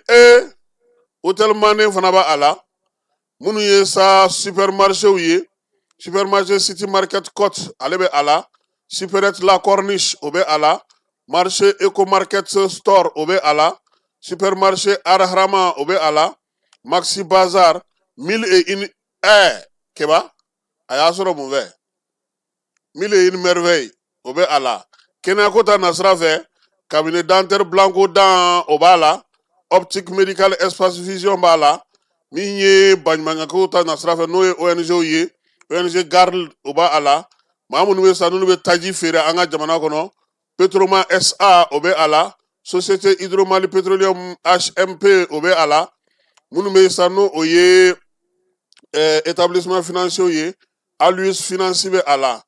Hôtel Mané fana b'a la. Minnu ye sa supermarché ye, supermarché City Market Court ale bɛ a la. Superette La Corniche o bɛ a la. Marché Eco Market Store o bɛ a la. Supermarché Arharama o bɛ a la. Maxi Bazar, 1001 Keba, a y'a sɔrɔ mun fɛ? 1001 merveille o bɛ a la. Kɛnɛyako ta nasira fɛ, cabinet dentaire Blanco Dan o b'a la. Optique médical espace vision b'a la. Min ye baɲumankɛkow ta nasira fɛ, n'o ye ONG ye, ONG Garde o b'a la. Maa minnu bɛ sa n'olu bɛ taji feere an ka jamana kɔnɔ, Petroma SA o bɛ a la. Société Hydromali Petroleum HMP o bɛ a la. Minnu bɛ sa n'o o ye établissement financier ye, Aluis Finance bɛ a la.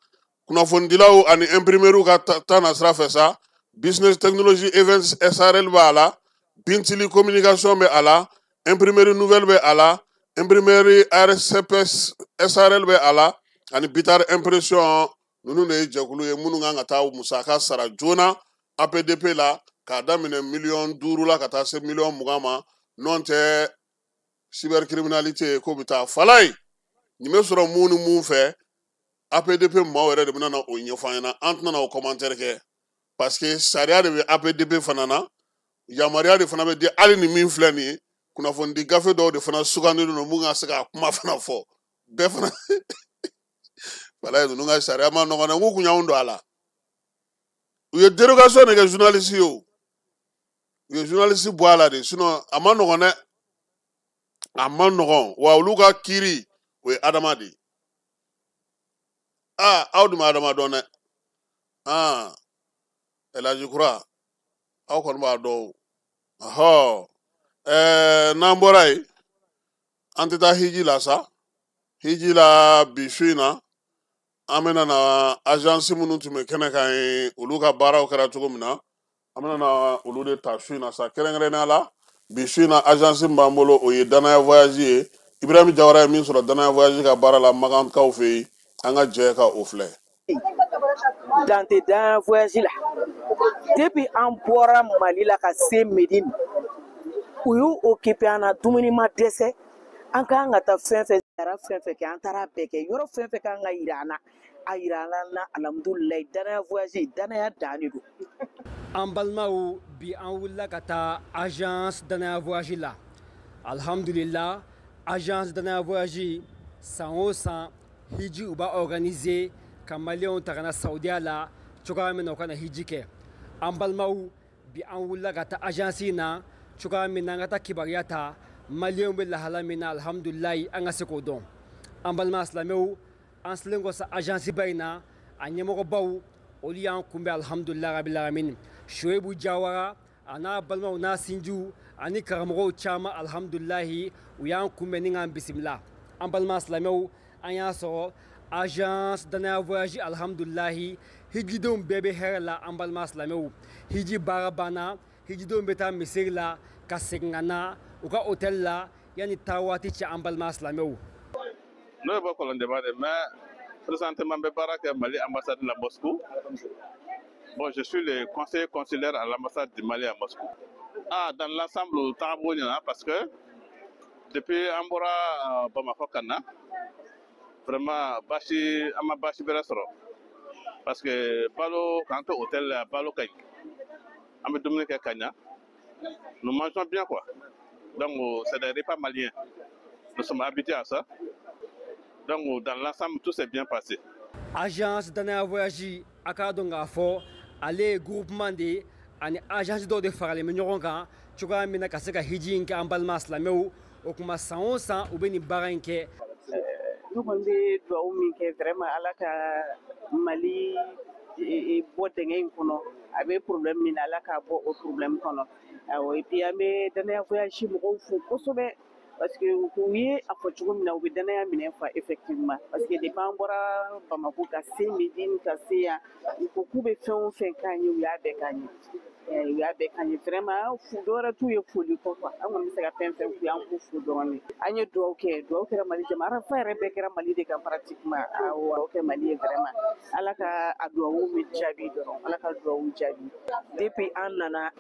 Kunnafonidilaw ani imprimeuriw ka ta nasira fɛ sa, Business Technology Events SRL b'a la. Bintili Communication bɛ a la. Imprimerie Nouvelle bɛ a la. Imprimerie RCPS SRL bɛ a la. Ani Bitar Impression, ninnu de ye jɛkulu ye minnu kan ka taa musaka sara joona APDP la, k'a daminɛ miliyɔn 5 la ka taa se miliyɔn 20 ma. N'o tɛ cybercriminalité k'o bɛ taa. Falaye, nin bɛ sɔrɔ mun ni mun fɛ, APDP maaw yɛrɛ de bɛna na o ɲɛfɔ an ɲɛna. An tɛna o commentaire kɛ parce que sariya de bɛ APDP fana na, yamaruya de fana bɛ di. Hali ni min filɛ nin ye, kunnafonidi gafe dɔw de fana sugandilen don mun ka se k'a kuma fana fɔ bɛɛ fana. Falaye, ninnu ka sariya ma nɔgɔn dɛ. N k'u kun y'anw don a la. U ye dérogation de kɛ journaliste ye o, u ye journaliste bɔ a la de, sinon a ma nɔgɔn dɛ, a ma nɔgɔn. Wa olu ka kiiri o ye adama de ye. Aa, aw dun ma adama dɔn dɛ. An Elaji Kura, aw kɔni b'a dɔn. Ɔhɔ, n'an bɔra yen, an tɛ taa hiji la sa. Hiji la bi su in na, an bɛna na agence minnu tun bɛ kɛnɛ kan ye, olu ka baaraw kɛra cogo min na, an bɛna na olu de ta su in na sa. Kɛrɛnkɛrɛnnenya la, bi su in na, agence min b'an bolo, o ye Danaya Voyage ye. Ibrahim Jawara ye min sɔrɔ Danaya Voyage ka baara la Makankaw fɛ yen, an ka jɛ ka o filɛ. Dan tɛ Danaya Voyage la. Depuis an bɔra Mali la ka se Medine, u y'u occupé an na, dumuni ma dɛsɛ. An kan ka taa fɛn fɛn ziyara, fɛn fɛn kɛ, an taara bɛɛ kɛ. Yɔrɔ fɛn fɛn kan ka yira an na, a yira an na. Alhamdulilayi, Danaya Voyage, danaya dan de don. An balimaw, bi an wulila ka taa agence Danaya Voyage la. Alhamdulillah, agence Danaya Voyage, san o san hiji u b'a organiser ka maliyɛnw ta ka na Saudiya la cogoya min na u ka na hiji kɛ. An balimaw, bi an wulila ka taa agence in na cogoya min na an ka taa kibaruya ta maliyɛnw bɛ lahala min na. Alhamdulilayi, an ka se k'o dɔn. An balima silamɛw, an selen kɔ sa agence ba in na, a ɲɛmɔgɔbaw olu y'an kunbɛn. Alhamdulilayi rabil alamin, Shoebu Jawara a n'a balimaw n'a sinjiw ani karamɔgɔw caman, alhamdulilayi, u y'an kunbɛn ni k'an bisimila. An balima silamɛw, an y'a sɔrɔ agence Danaya Voyage, alhamdulilayi, hijidenw bɛɛ bɛ hɛrɛ la. An balima silamɛw, hiji baara banna, hijidenw bɛ taa misiri la ka segin ka na u ka hôtel la yanni taa waati cɛ. An balima silamɛw, n'o ye bɔ Kɔlɔnjɛba de, mais présentement n bɛ baara kɛ Mali ambassade la Moscou. Bon, je suis le conseiller consulaire à l'ambassade du Mali à Moscou. Ah, dans l'ensemble, tagabolo ɲɛna, parce que depuis an bɔra Bamakɔ ka na, vraiment baasi, an ma baasi bɛrɛ sɔrɔ, parce que balo k'an to hôtel la, balo ka ɲi, an bɛ dumuni kɛ ka ɲa, nous mangeons bien quoi. Donc c'est des repas maliens, nous sommes habitués à ça. Donc dans l'ensemble, tout s'est bien passé. Agence Danaya Voyage, a k'a dɔn k'a fɔ ale ye groupement de ye ani agence dɔw de faralen bɛ ɲɔgɔn kan cogoya min na ka se ka hiji in kɛ. An balima silamɛw, o kuma san o san u bɛ nin baara in kɛ. Ne kɔni bɛ dugawu min kɛ, vraiment, Ala ka Mali bɔ dingɛ in kɔnɔ. A bɛ problème min na, Ala k'a bɔ o problème kɔnɔ. Awɔ, et puis an bɛ Danaya Voyage mɔgɔw fo kosɛbɛ, parce que u ye a fɔ cogo min na, u bɛ danaya minɛ fa effectivement, parce que depuis an bɔra Bamako ka se Medine ka se yan, u ko k'u bɛ fɛn o fɛn k'an ye, u y'a bɛɛ k'an ye, u y'a bɛɛ k'an ye vraiment. Dɔwɛrɛ t'u ye foli kɔ quoi. An kɔni bɛ se ka fɛn fɛn f'u ye, an b'u fo dɔrɔn de. An ye dugawu kɛ, dugawu kɛra Mali jamana, arafa yɛrɛ bɛɛ kɛra Mali de kan pratiquement. Awɔ, dugawu kɛ Mali ye vraiment. Ala ka a dugawu min jaabi dɔrɔn, Ala ka dugawu jaabi. Depuis an nana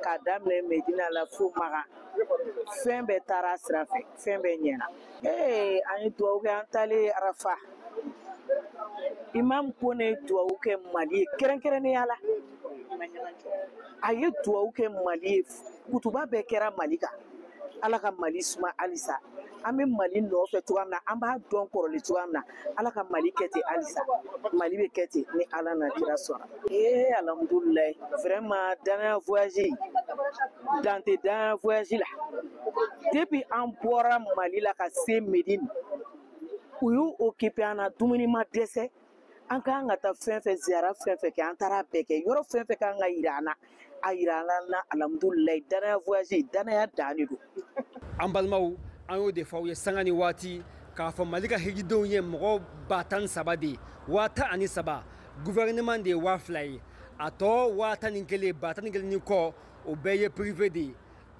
k'a daminɛ Medina la fo Makan, fɛn bɛɛ taara sira fɛ, fɛn bɛɛ ɲɛna. Ee, an ye dugawu kɛ. An taalen Arafa, imam ko ne ye dugawu kɛ Mali ye kɛrɛnkɛrɛnnenya la. A ye dugawu kɛ Mali ye, kutuba bɛɛ kɛra Mali kan. Ala ka Mali suma halisa. An bɛ Mali nɔfɛ cogoya min na, an b'a dɔn kɔrɔlen cogoya min na, Ala ka Mali kɛ ten halisa. Mali bɛ kɛ ten ni Ala na kira sɔnna. Ee, alhamdulilayi, vraiment, Danaya Voyage, dan tɛ Danaya Voyage la. Depuis an bɔra Mali la ka se Medine, u y'u occupé an na, dumuni ma dɛsɛ. An kan ka taa fɛn fɛn ziyara, fɛn fɛn kɛ, an taara bɛɛ kɛ. Yɔrɔ fɛn fɛn kan ka yira an na, a yira an na. Alhamdulilayi, Danaya Voyage, danaya dan de don. An balimaw, an y'o de fɔ aw ye sanga ni waati k'a fɔ Mali ka hijidenw ye mɔgɔ 13,000 de ye, 13,000. Gouvernement de ye 2000 ye, a tɔ 11,000, 11,000 ni kɔ, o bɛɛ ye privé de ye.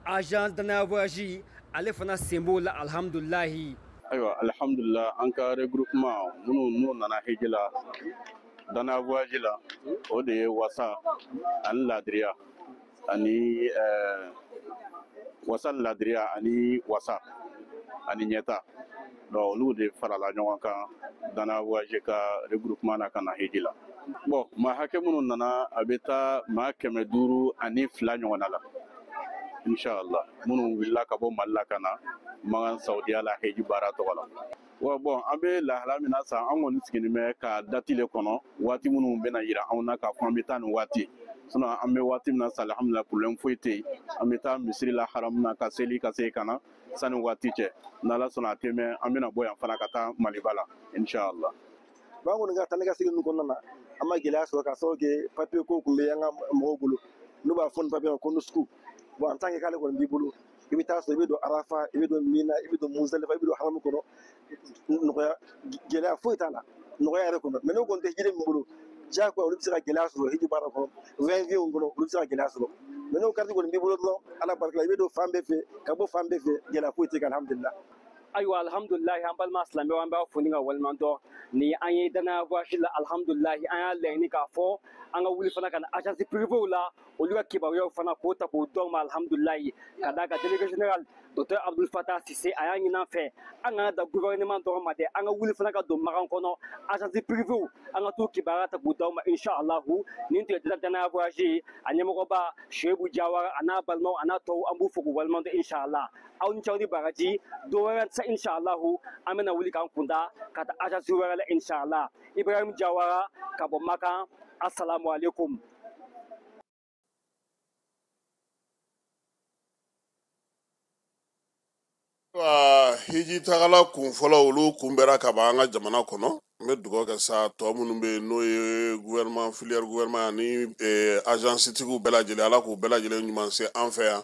Agence Danaya Voyage, ale fana sen b'o la, alhamdulilahi. Ayiwa, alhamdulillah, an ka regroupement minnu n'u nana hiji la Danaya Voyage la, o de ye Wasa ani Ladiriya ani Wasa ni Ladiriya ani Wasa ani Ɲɛta. Donc olu de farala ɲɔgɔn kan Danaya Voyage ka regroupement na ka na hiji la. Bon, maa hakɛ minnu nana, a bɛ taa maa 502 ɲɔgɔnna la inshallah, minnu wulila ka bɔ Mali la ka na Makan Saudiya la hiji baara tɔgɔ la. Wa bon, an bɛ lahala min na sisan, an kɔni sigilen bɛ ka date le kɔnɔ, waati minnu bɛna yira anw na k'a fɔ an bɛ taa nin waati. Sinon an bɛ waati min na sisan, alhamdulilah, problème foyi tɛ yen. An bɛ taa misiri la haram na ka seli ka se ka na sani waati cɛ. N'Ala sɔnna, a tɛ mɛn, an bɛna bɔ yan fana ka taa Maliba la inshallah. Bon, an kɔni ka taa ne ka segin ninnu kɔnɔna na, An ma gɛlɛya sɔrɔ ka sababu kɛ papier ko tun bɛ an ka mɔgɔw bolo, n'u b'a fɔ nin papier ma ko NUSCU. Bon, en tant que k'ale kɔni b'i bolo, i bɛ taa sɔrɔ i bɛ don Arafa, i bɛ don Mina, i bɛ don Muzdalifa, i bɛ don haramu kɔnɔ, nɔgɔya, gɛlɛya foyi t'a la, nɔgɔya yɛrɛ kɔnɔ. Mais n'o kɔni tɛ hijiden min bolo, diyagoya olu bɛ se ka gɛlɛya sɔrɔ hiji baara kɔnɔ, va-et-vient kɔnɔ, olu bɛ se ka gɛlɛya sɔrɔ. Mais n'o carte kɔni b'i bolo dɔrɔn, Ala barika la, i bɛ don fan bɛɛ fɛ, ka bɔ fan bɛɛ fɛ, gɛlɛya foyi tɛ kɛ, alhamdulillah. Ayiwa, alhamdulilahi, an balima silamɛw, an b'a fo ni ka waleɲuman dɔn. Ni an ye Danaya Voyage la, alhamdulilahi, an y'a laɲini k'a fɔ an ka wuli fana ka na agence privéw la, olu ka kibaruyaw fana k'o ta k'o d'aw ma. Alhamdulilahi, ka d'a kan délégué général docteur Abdoul Fattah Cissé a y'a ɲini an fɛ, an kana da gouvernement dɔrɔn ma dɛ, an ka wuli fana ka don Makan kɔnɔ, agence privéw, an ka t'u kibaruya ta k'u d'aw ma, inshallah. Nin tun ye Danaya Voyage ye, a ɲɛmɔgɔba Seyibu Jawara, a n'a balimaw, a n'a tɔw, an b'u fo k'u waleɲuman dɔn, inshallah. Aw ni ce, aw ni baraji. Don wɛrɛ sa, inshallah, an bɛna wuli k'an kunda ka taa agence wɛrɛ la, inshallah. Ibrahim Jawara ka bɔ Makan, assalamu alaikum. Hiji tagala kun fɔlɔ, olu kunbɛra ka ban an ka jamana kɔnɔ. N bɛ dugawu kɛ sa, tɔ minnu bɛ yen, n'o ye gouvernement, filière gouvernement ani agence tigiw bɛɛ lajɛlen, Ala k'u bɛɛ lajɛlen ɲuman se an fɛ yan.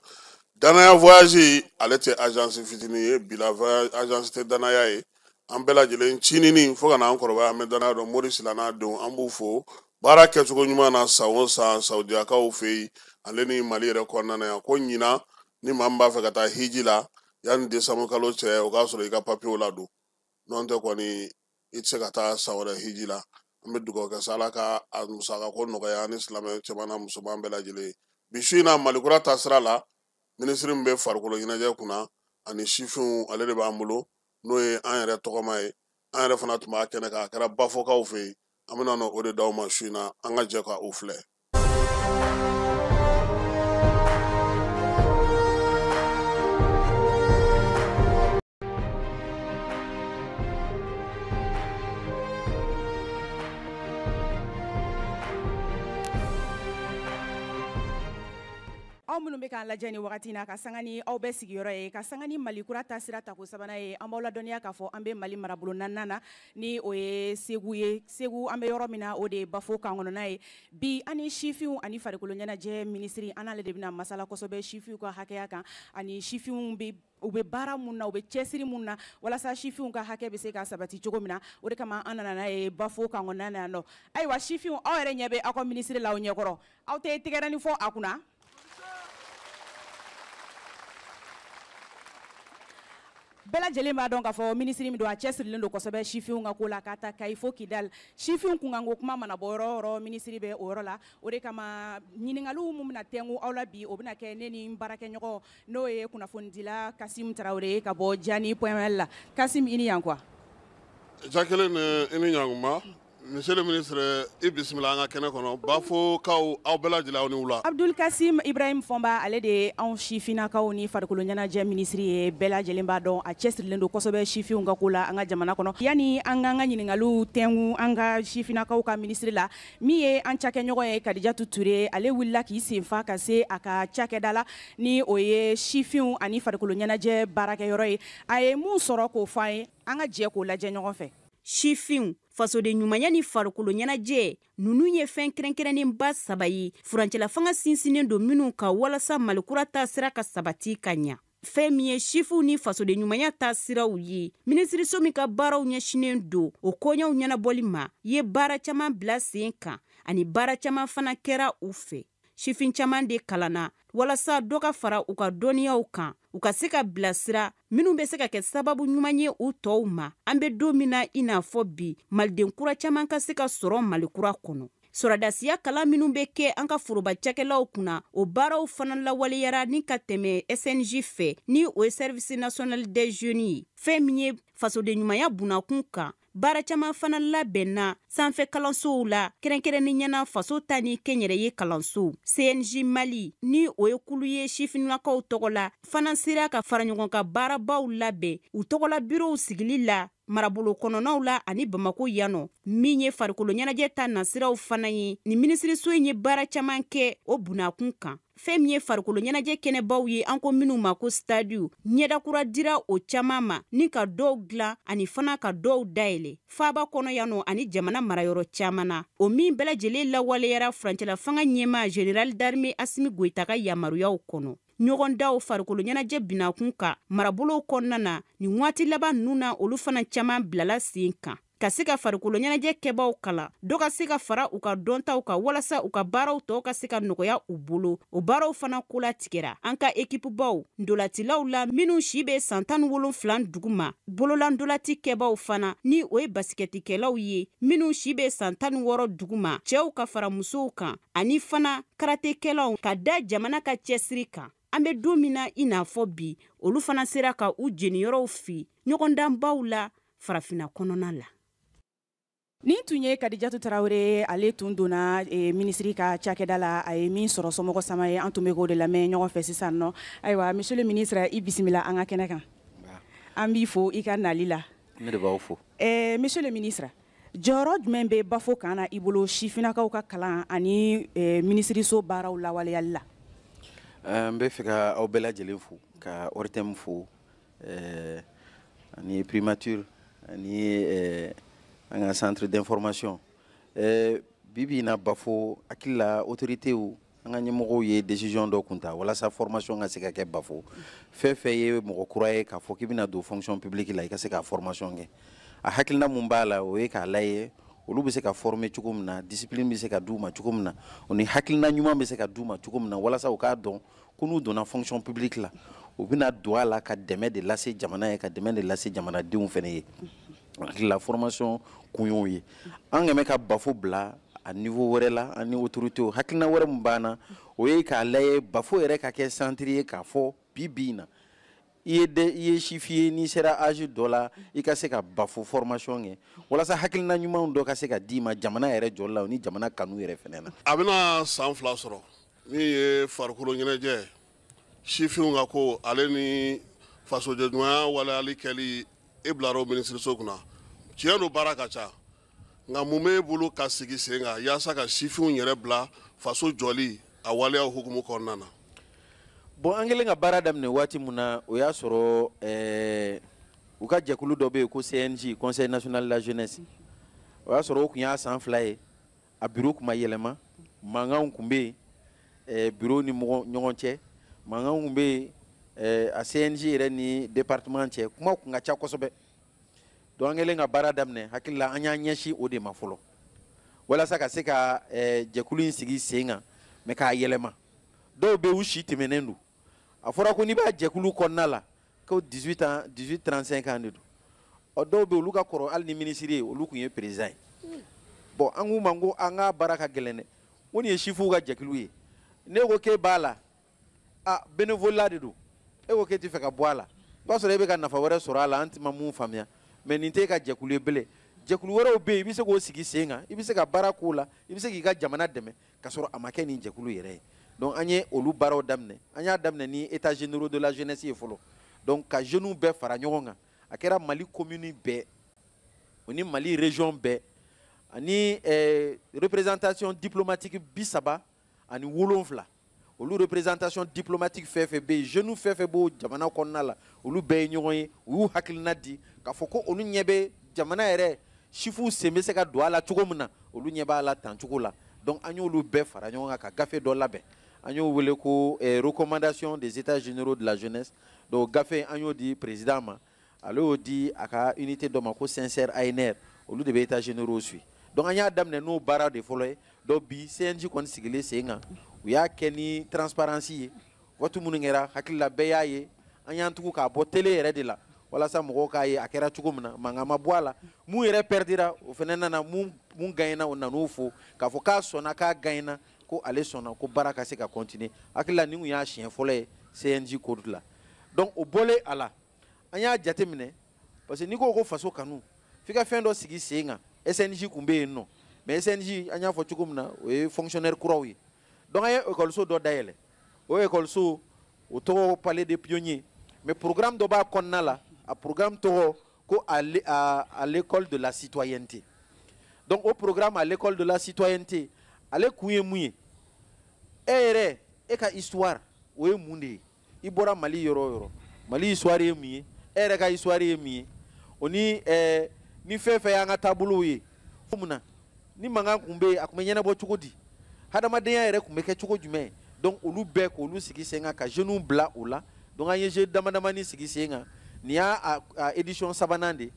Danaya Voyage, ale tɛ agence fitinin ye bila, agence tɛ Danaya ye. An bɛɛ lajɛlen cinini fo ka n'an kɔrɔbaya, an bɛ Danaya dɔn. Mori Sila n'a denw, an b'u fo baara kɛcogo ɲuman na san o san Sawudiyakaw fɛ yen, ale ni Mali yɛrɛ kɔnɔna na yan. Ko ɲinan, ni maa min b'a fɛ ka taa hiji la yanni décembre kalo cɛ, o k'a sɔrɔ i ka papiyew ladon, n'o tɛ kɔni i tɛ se ka taa san wɛrɛ hiji la. An bɛ dugawu kɛ sa, Ala ka a musaka ko nɔgɔya ani silamɛ cɛman n'a musoman bɛɛ lajɛlen ye. Bi su in na, Malikura taasira la, minisiri min bɛ farikolo ɲɛnajɛ kunna ani sifinw, ale de b'an bolo, n'o ye an yɛrɛ tɔgɔma ye. An yɛrɛ fana tun b'a kɛnɛ kan, a kɛra Bafokaw fɛ yen. An bɛna o de d'aw ma su in na, an ka jɛ ka o filɛ. Aw minnu bɛ k'an lajɛ ni wagati na, ka sanga ni aw bɛɛ sigiyɔrɔ ye, ka sanga ni Mali kura taasira tako sabanan ye, an b'aw ladɔnniya k'a fɔ an bɛ Mali marabolo naaninan na, ni o ye Segu ye. Segu, an bɛ yɔrɔ min na, o de ye Bafo kan kɔnɔna ye. Bi, an ni sifinw ani farikolo ɲɛnajɛ minisiri, an n'ale de bɛna masala kosɛbɛ sifinw ka hakɛya kan, ani sifinw bɛ u bɛ baara mun na, u bɛ cɛsiri mun na walasa sifinw ka hakɛ bɛ se ka sabati cogo min na. O de kama an nana n'a ye Bafo kan kɔnɔna na yan nɔ. Ayiwa, sifinw, aw yɛrɛ ɲɛ bɛ aw ka minisiri la aw ɲɛkɔrɔ, aw tɛ tɛgɛrɛni fɔ a kunna? Bɛɛ lajɛlen b'a dɔn k'a fɔ minisiri min don, a cɛsirilen don kosɛbɛ sifinw ka ko la, k'a ta Kayi fo Kidali. Sifinw kunkanko kuma mana bɔ yɔrɔ o yɔrɔ, minisiri bɛ o yɔrɔ la. O de kama ɲininkaliw mun bɛna tɛnku aw la bi, o bɛna kɛ ne ni n baarakɛɲɔgɔn, n'o ye kunnafonidila Kasim Tarawele ye ka bɔ Jani point la. Kasim, i ni yan quoi. Jacqueline, i ni ɲankuma. Monsieur le ministre, i bisimila an ka kɛnɛ kɔnɔ. Bafokaw, aw bɛɛ lajɛlen, aw ni wula. Abdul Kasim Ibrahim Fɔnba, ale de ye anw sifinnakaw ni farikolo ɲɛnajɛ minisiri ye. Bɛɛ lajɛlen b'a dɔn a cɛsirilen don kosɛbɛ sifinw ka ko la an ka jamana kɔnɔ. Yanni an k'an ka ɲininkaliw tɛnku an ka sifinnakaw ka minisiri la, min ye an cakɛɲɔgɔn ye Kadijatu Ture, ale wulila k'i senfa ka se a ka cakɛda la, ni o ye sifinw ani farikolo ɲɛnajɛ baarakɛyɔrɔ ye. A ye mun sɔrɔ k'o fɔ an ye, an ka jɛ k'o lajɛ ɲɔgɔn fɛ. Sifinw, fasoden ɲumanya ni farikolo ɲɛnajɛ, ninnu ye fɛn kɛrɛnkɛrɛnnenba saba ye furancɛla fanga sinsinnen don minnu ka walasa Malikura taasira ka sabati ka ɲa. Fɛn min ye sifinw ni fasoden ɲumanya taasiraw ye, minisiriso min ka baaraw ɲɛsinnen don o koɲɛw ɲɛnabɔli ma ye baara caman bila sen kan, ani baara caman fana kɛra u fɛ. Sifin caman de kalanna walasa dɔ ka fara u ka dɔnniyaw kan, u ka se ka bilasira minnu bɛ se ka kɛ sababu ɲuman ye u tɔw ma. An bɛ don min na i n'a fɔ bi, maliden kura caman ka se ka sɔrɔ Malikura kɔnɔ. Sɔrɔdasiya kalan minnu bɛ kɛ an ka foroba cakɛlaw kunna, o baaraw fana lawaleyara ni ka tɛmɛ SNJ fɛ, ni o ye Service national des jeunes ye. Fɛn min ye fasoden ɲumanya bunakun kan, baara caman fana labɛnna sanfɛ kalansow la, kɛrɛnkɛrɛnnenya na faso ta ni kɛnyɛrɛye kalansow. CNJ Mali, ni o ye kulu ye sifinnakaw tɔgɔ la, fana sera ka fara ɲɔgɔn kan baarabaw labɛn u tɔgɔla birow sigili la marabolo kɔnɔnaw la ani Bamako yan nɔ. Min ye farikolo ɲɛnajɛ ta nasiraw fana ye, ni minisiriso in ye baara caman kɛ o bunakun kan. Fɛn min ye farikolo ɲɛnajɛ kɛnɛbaw ye, an ko minnu ma ko stadiw, ɲɛdakura dira o caman ma ni ka dɔw dilan ani fana ka dɔw dayɛlɛ faaba kɔnɔ yan nɔ ani jamana marayɔrɔ caman na. O min bɛɛ lajɛlen lawaleyara furancɛla fanga ɲɛmaa général d'armée Asimi Goyita ka yamaruyaw kɔnɔ. Ɲɔgɔndaw farikolo ɲɛnajɛ binakun kan marabolow kɔnɔna na nin waati laban ninnu na, olu fana caman bilala sen kan ka se ka farikolo ɲɛnajɛ kɛbaw kalan, dɔ ka se ka fara u ka dɔntaw kan walasa u ka baaraw tɔw ka se ka nɔgɔya u bolo. O baaraw fana kolatigɛra an ka ekipubaw ndolatilaw la minnu si bɛ san 17 duguma, bololandolati kɛbaw fana ni o ye basikɛtikɛlaw ye minnu si bɛ san 16 duguma, cɛw ka fara musow kan, ani fana karatekɛlaw ka da jamana ka cɛsiri kan. An bɛ don min na i n'a fɔ bi, olu fana sera ka u jeniyɔrɔw fi ɲɔgɔndanbaw la farafinna kɔnɔna la. Nin tun ye Kadijatu Tarawele, ale tun donna minisiri ka cakɛda la, a ye min sɔrɔ somɔgɔ sama ye, an tun bɛ k'o de lamɛn ɲɔgɔn fɛ sisan nɔ. Ayiwa, monsieur le ministre, i bisimila an ka kɛnɛ kan. An b'i fo i ka nali la. Ne de b'aw fo. Monsieur le ministre, jɔyɔrɔ jumɛn bɛ Bafo kan na i bolo sifinnakaw ka kalan ani minisiriso baaraw lawaleyali la? N bɛ fɛ ka aw bɛɛ lajɛlen fo, ka ORTM fo, ani primature, ani an ka centre d'information. Bi bi in na Bafo, hakili la autorités, an ka ɲɛmɔgɔw ye décision dɔ kun ta walasa formation ka se ka kɛ Bafo. Fɛn fɛn ye mɔgɔ kura ye k'a fɔ k'i bɛna don fonction publique la, i ka se ka formation kɛ. A hakilina mun b'a la, o ye k'a lajɛ olu bɛ se ka former cogo min na, discipline bɛ se ka d'u ma cogo min na, o ni hakilina ɲuman bɛ se ka d'u ma cogo min na, walasa u k'a dɔn ko n'u donna fonction publique la, u bɛna don a la ka dɛmɛ de lase jamana ye, ka dɛmɛ de lase jamanadenw fɛnɛ ye. La formation kun y'o ye. An kɛmɛ ka Bafo bila a niveau wɛrɛ la, ani autorité hakilina wɛrɛ min b'an na, o ye k'a lajɛ Bafo yɛrɛ ka kɛ centre ye, k'a fɔ bi bi in na i ye sifin ye, n'i sera âge dɔ la, i ka se ka Bafo formation kɛ walasa hakilina ɲumanw dɔ ka se ka d'i ma jamana yɛrɛ jɔli la ni jamana kanu yɛrɛ fɛnɛ na. A bɛna san 2 sɔrɔ min ye farikolo ɲɛnajɛ sifinw ka ko ale ni fasojɔɲɔgɔnya waleyali kɛli, e bilara o minisiriso kunna. Tiɲɛ don, baara ka ca, nka mun b'e bolo ka sigi sen kan yaasa ka sifinw yɛrɛ bila faso jɔli a waleyaw hukumu kɔnɔna na? Bon, an kɛlen ka baara daminɛ waati min na, o y'a sɔrɔ u ka jɛkulu dɔ bɛ yen ko CNJ, Conseil national de la jeunesse. O y'a sɔrɔ o tun y'a san 2 ye, a bureau tun ma yɛlɛma, mankanw tun bɛ yen bureau ni ɲɔgɔn cɛ, mankanw tun bɛ yen a CNJ yɛrɛ ni département cɛ, kuma tun ka ca kosɛbɛ. Donc an kɛlen ka baara daminɛ, hakili la an y'an ɲɛsin o de ma fɔlɔ walasa ka se ka jɛkulu in sigi sen kan, mais k'a yɛlɛma. Dɔw bɛ yen, u si tɛmɛnen don. A fɔra ko n'i b'a jɛkulu kɔnɔna la ko 18 ans, 18 35 ans de don. Ɔ, dɔw bɛ yen, olu ka kɔrɔ hali ni minisiri ye, olu tun ye président ye. Bon, an k'u ma ko an ka baara ka gɛlɛn dɛ, ko nin ye sifinw ka jɛkulu ye. Ne ko k'e b'a la, a bénévolat de don, e ko k'e tɛ fɛ ka bɔ a la, o b'a sɔrɔ e bɛ ka nafa wɛrɛ sɔrɔ a la, an tɛ ma mun faamuya. Mais nin t'e ka jɛkulu ye bilen. Jɛkulu wɛrɛw bɛ yen, i bɛ se k'o sigi sen kan, i bɛ se ka baara k'o la, i bɛ se k'i ka jamana dɛmɛ ka sɔrɔ a ma kɛ nin jɛkulu yɛrɛ ye. Donc an ye olu baaraw daminɛ. An y'a daminɛ ni état généraux de la jeunesse ye fɔlɔ. Donc ka jeunes bɛɛ fara ɲɔgɔn kan, a kɛra Mali commune bɛɛ, o ni Mali région bɛɛ, ani représentation diplomatique 37, olu représentation diplomatique fɛn fɛn bɛ yen, jeunes fɛn fɛn b'o jamana kɔnɔna la, olu bɛɛ ye ɲɔgɔn ye, u y'u hakilina di k'a fɔ ko olu ɲɛ bɛ jamana yɛrɛ sifuw sen bɛ se ka don a la cogo min na, olu ɲɛ b'a la tan cogo la. Donc an y'olu bɛɛ fara ɲɔgɔn kan ka gafe dɔ labɛn, an y'o wele ko recommandation des états généraux de la jeunesse. Donc gafe an y'o di président ma, ale y'o di a ka unité dɔ ma ko sincère ANR, olu de bɛ états généraux suit. Donc an y'a daminɛ n'o baara de fɔlɔ ye. Donc bi CNJ kɔni sigilen sen kan, u y'a kɛ ni transparence ye. Waati minnu kɛra, hakili la bɛɛ y'a ye, an y'an tugu k'a bɔ télé yɛrɛ de la walasa mɔgɔw k'a ye a kɛra cogo min na, mankan ma bɔ a la. Mun yɛrɛ perdira, o fana nana, mun gagnera, o nan'o fo k'a fɔ k'a sɔnna, k'a gagnera, ko ale sɔnna ko baara ka se ka continuer. Hakili la nin kun y'a siɲɛ fɔlɔ ye CNJ code la. Donc o bɔlen a la, an y'a jateminɛ, parce que n'i ko ko faso kanu, f'i ka fɛn dɔ sigi sen kan. SNJ kun bɛ yen nɔ, mais SNJ an y'a fɔ cogo min na, o ye fonctionnaire kuraw ye. Donc an ye école dɔ dayɛlɛ, o école o tɔgɔ Palais des Pionniers, mais programme dɔ b'a kɔnɔna la, a programme tɔgɔ ko à l'école de la citoyenneté. Donc o programme à l'école de la citoyenneté, ale kun ye mun ye? E yɛrɛ E ka histoire o ye mun de ye? I bɔra Mali yɔrɔ o yɔrɔ, Mali histoire ye mun ye? E yɛrɛ ka histoire ye mun ye? O ni ni fɛn fɛn y'an ka taabolow ye, mun na ni mankan kun bɛ yen, a kun bɛ ɲɛnabɔ cogo di? Hadamadenya yɛrɛ kun bɛ kɛ cogo jumɛn? Donc olu bɛɛ k'olu sigi sen kan, ka jeunes bila o la. Donc an ye jeu dama damani sigi sen kan. Nin y'a a édition sabanan de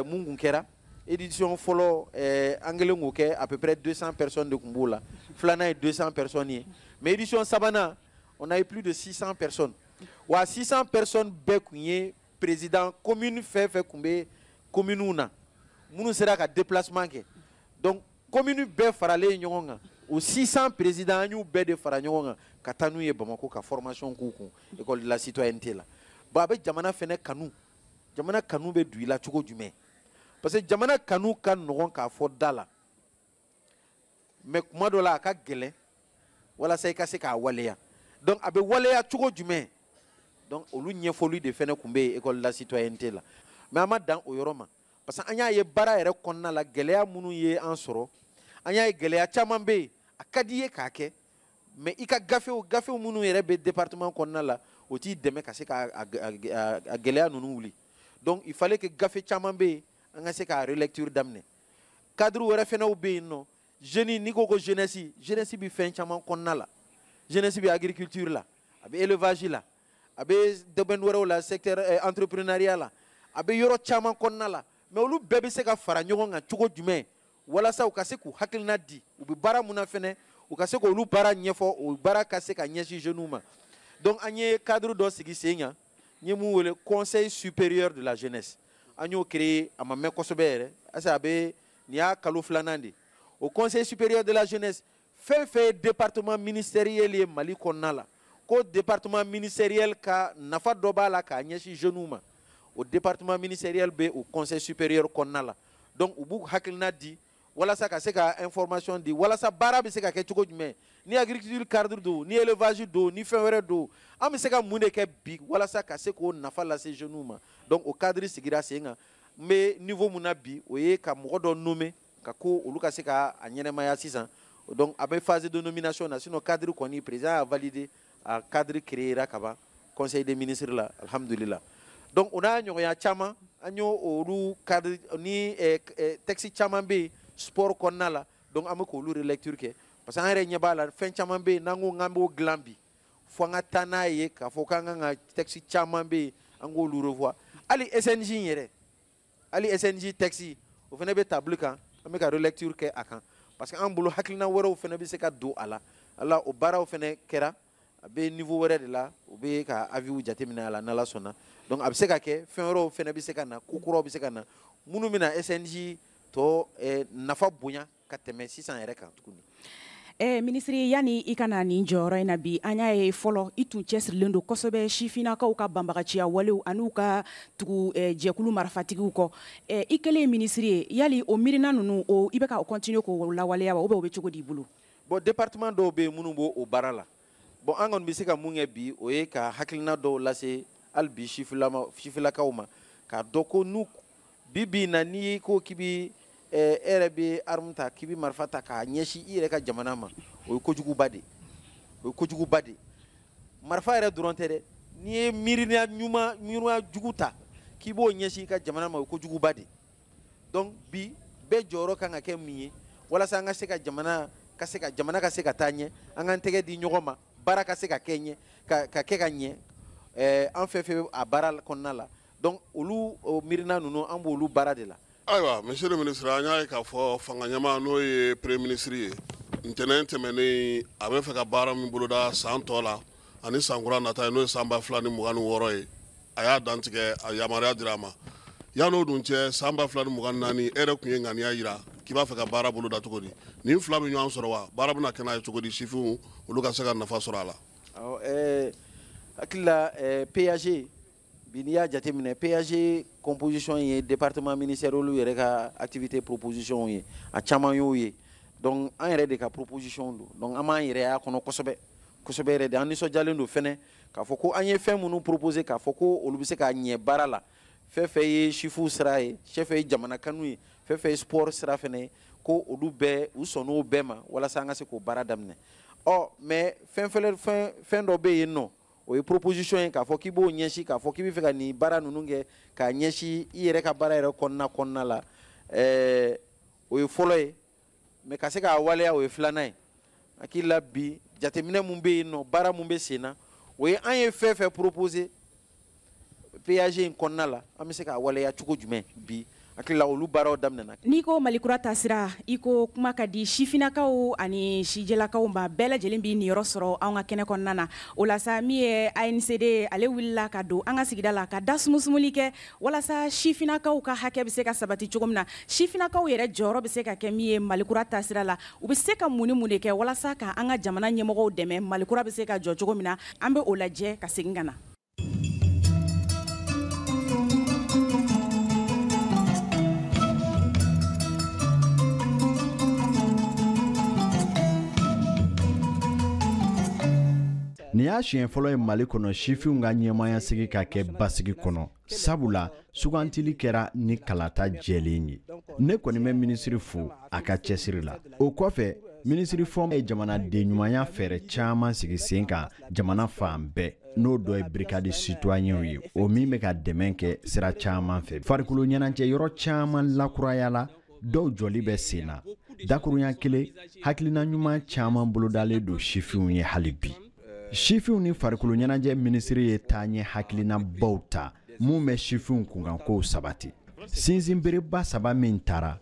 mun kun kɛra. Édition fɔlɔ, an kɛlen k'o kɛ, à peu près 200 personnes de kun b'o la. Filanan ye 200 personnes ye, mais édition sabanan, on a eu plus de 600 personnes. Wa 600 personnes bɛɛ kun ye président commune fɛn fɛn kun bɛ commune na, minnu sera ka déplacement kɛ. Donc commune bɛɛ faralen ɲɔgɔn kan, o 600 présidents, an y'u bɛɛ de fara ɲɔgɔn kan ka taa n'u ye Bamakɔ ka formation k'u kun école de la citoyenneté la. Bon, a bɛ jamana fɛnɛ kanu, jamana kanu bɛ don i la cogo jumɛn? Parce que jamana kanu ka nɔgɔn k'a fɔ da la, mais kuma dɔ la a ka gɛlɛn walasa i ka se k'a waleya. Donc a bɛ waleya cogo jumɛn? Donc olu ɲɛfɔli de fɛnɛ kun bɛ yen école de la citoyenneté la. Mais an ma dan o yɔrɔ ma, parce que an y'a ye baara yɛrɛ kɔnɔna la, gɛlɛya minnu ye an sɔrɔ, an y'a ye gɛlɛya caman bɛ yen. A ka di i ye k'a kɛ, mais i ka gafew minnu yɛrɛ bɛ département kɔnɔna la, o t'i dɛmɛ ka se ka a gɛlɛya ninnu wuli. Donc il fallait que gafe caman bɛ yen, an ka se k'a relecture daminɛ. Cadre wɛrɛ fɛnɛw bɛ yen nɔ. Jeune, n'i ko ko jeunesse, jeunesse bɛ fɛn caman kɔnɔna la. Jeunesse bɛ agriculture la, a bɛ élevage la, a bɛ domaine wɛrɛw la, secteur entrepreneuriat la, a bɛ yɔrɔ caman kɔnɔna la. Mais olu bɛɛ bɛ se ka fara ɲɔgɔn kan cogo jumɛn walasa u ka se k'u hakilina di, u bɛ baara mun na fɛnɛ, u ka se k'olu baara ɲɛfɔ, o baara ka se ka ɲɛsin jeunes ma. Donc an ye cadre dɔ sigi sen kan, n ye mun wele conseil supérieur de la jeunesse. An y'o créé, a ma mɛn kosɛbɛ yɛrɛ, asa a bɛ nin y'a kalo filanan de. O conseil supérieur de la jeunesse, fɛn fɛn ye département ministériel ye Mali kɔnɔna la, ko département ministériel ka nafa dɔ b'a la k'a ɲɛsin jeunes ma, o département ministériel bɛ o conseil supérieur kɔnɔna la. Donc u b'u hakilina di walasa ka se ka information di, walasa baara bɛ se ka kɛ cogo jumɛn, ni agriculture cadre don, ni élevage don, ni fɛn wɛrɛ don, an bɛ se ka mun de kɛ bi walasa ka se k'o nafa lase jeunes ma. Donc o cadre sigira sen kan. N bɛ niveau mun na bi, o ye ka mɔgɔ dɔ nommer ka ko olu ka se ka a ɲɛnɛmaya sisan. Donc a bɛ phase de nomination na, sinon cadre kɔni, président a validé, a cadre créera ka ban conseil des ministres la, alhamdulillah. Donc o n'a ɲɔgɔnya caman, an y'o olu cadre ni texte caman bɛ yen sport kɔnɔna la. Donc an bɛ k'olu relecture kɛ, parce que an yɛrɛ ɲɛ b'a la, fɛn caman bɛ yen n'an ko k'an b'o dilan bi, fo an ka taa n'a ye k'a fɔ k'an kan ka texte caman bɛ yen, an k'olu revoir. Hali SNJ in yɛrɛ, hali SNJ texte, o fana bɛ table kan, an bɛ ka relecture kɛ a kan, parce que an bolo hakilina wɛrɛw fana bɛ se ka don a la. Ala o baaraw fana kɛra, a bɛ niveau wɛrɛ de la, u bɛ ka avis jateminɛ a la n'Ala sɔnna. Donc a bɛ se ka kɛ fɛn wɛrɛw fana bɛ se ka na, ko kuraw bɛ se ka na minnu bɛna SNJ tɔ nafa bonya ka tɛmɛ sisan yɛrɛ kan tuguni. Minisiri, yanni i ka na nin jɔyɔrɔ in na bi, an y'a ye fɔlɔ i tun cɛsirilen don kosɛbɛ sifinnakaw ka banbagaciya walew an'u ka tugu jɛkulu marifatigiw kɔ. I kɛlen minisiri ye, yali o miirina ninnu, o i bɛ ka o continuer k'o lawaleya wa, ou bien o bɛ cogo di i bolo? Bon, département dɔw bɛ yen minnu b'o o baara la. Bon, an kɔni bɛ se ka mun kɛ bi, o ye ka hakilina dɔw lase hali bi sifilakaw ma, k'a dɔn ko n'u bi bi in na, n'i ko k'i bɛ e yɛrɛ bɛ arme ta, k'i bɛ marifa ta k'a ɲɛsin i yɛrɛ ka jamana ma, o ye kojuguba de ye, o ye kojuguba de ye. Marifa yɛrɛ dɔrɔn tɛ dɛ, n'i ye miiriya ɲuman, miiriya jugu ta k'i b'o ɲɛsin i ka jamana ma, o ye kojuguba de ye. Donc bi bɛɛ jɔyɔrɔ kan ka kɛ mun ye walasa an ka se ka jamana ka se ka jamana ka se ka taa ɲɛ, an k'an tɛgɛ di ɲɔgɔn ma, baara ka se ka kɛ ɲɛ, ka kɛ ka ɲɛ, an fɛn fɛn a baara kɔnɔna la. Donc olu miirina ninnu, an b'olu baara de la. Ayiwa, monsieur le ministre, an y'a ye k'a fɔ fanga ɲɛmaa, n'o ye premier ministre ye, ntɛnɛn tɛmɛnen, a bɛ fɛ ka baara min boloda san tɔ la ani san kura nata ye, n'o ye san 2026 ye, a y'a dantigɛ, a yamaruya dira a ma. Yan'o dun cɛ, san 2024, e yɛrɛ tun ye ŋaniya yira k'i b'a fɛ ka baara boloda cogo di? Nin fila bɛ ɲɔgɔn sɔrɔ wa? Baara bɛna kɛ n'a ye cogo di, sifinw olu ka se ka nafa sɔrɔ a la? Awɔ, hakili la, PAG bi, n'i y'a jateminɛ, PAG composition ye département ministériel yɛrɛ ka activité proposition ye, a caman y'o ye. Donc an yɛrɛ de ka proposition don, donc an b'an yɛrɛ y'a kɔnɔ kosɛbɛ kosɛbɛ yɛrɛ de. An nisɔndiyalen don fɛnɛ k'a fɔ ko an ye fɛn minnu proposer, k'a fɔ ko olu bɛ se ka ɲɛ baara la. Fɛn fɛn ye sifuw sira ye, fɛn fɛn ye jamana kanu ye, fɛn fɛn ye sport sira fɛnɛ ye, ko olu bɛɛ u sɔnn'o bɛɛ ma walasa an ka se k'o baara daminɛ. Ɔ mais fɛn fɛn dɔ bɛ yen nɔ, o ye proposition ye k'a fɔ k'i b'o ɲɛsin, k'a fɔ k'i bɛ fɛ ka nin baara ninnu kɛ k'a ɲɛsin i yɛrɛ ka baara yɛrɛ kɔnɔna la, o ye fɔlɔ ye. Mais ka se k'a waleya, o ye filanan ye. Hakili la bi jateminɛ mun bɛ yen nɔ, baara mun bɛ sen na, o ye an ye fɛn fɛn proposer PAG in kɔnɔna la, an bɛ se k'a waleya cogo jumɛn bi? Hakili la olu baaraw daminɛna. N'i ko Mali kura taasira, i ko kuma ka di sifinnakaw ani sijɛlakaw ma, bɛɛ lajɛlen b'i niyɔrɔ sɔrɔ anw ka kɛnɛ kɔnɔna na. O la sa, min ye ANCD, ale wulila ka don an ka sigida la ka da sumusumuli kɛ walasa sifinnakaw ka hakɛ bɛ se ka sabati cogo min na, sifinnakaw yɛrɛ jɔyɔrɔ bɛ se ka kɛ min ye Mali kura taasira la, u bɛ se ka mun ni mun de kɛ walasa ka an ka jamana ɲɛmɔgɔw dɛmɛ Mali kura bɛ se ka jɔ cogo min na. An bɛ o lajɛ ka segin ka na. Nin y'a siɲɛ fɔlɔ ye Mali kɔnɔ sifinw ka ɲɛmaaya sigi ka kɛ basigi kɔnɔ, sabula sugantili kɛra ni kalata jɛlen ye. Ne kɔni bɛ minisiri fo a ka cɛsiri la. O kɔfɛ, minisiri fɔ ye jamanaden ɲumanya fɛɛrɛ caman sigi sen kan jamana fan bɛɛ, n'o dɔ ye brigade citoyenw ye, o min bɛ ka dɛmɛ kɛ sira caman fɛ. Farikolo ɲɛnajɛ yɔrɔ caman lakurayala, dɔw jɔli bɛ sen na. Dakurunya kelen, hakilina ɲuman caman bolodalen don sifinw ye hali bi. Sifinw ni farikolo ɲɛnajɛ minisiri ye taaɲɛ hakilinabaw ta mun bɛ sifinw kunkankow sabati. Sinsinbereba saba min tara,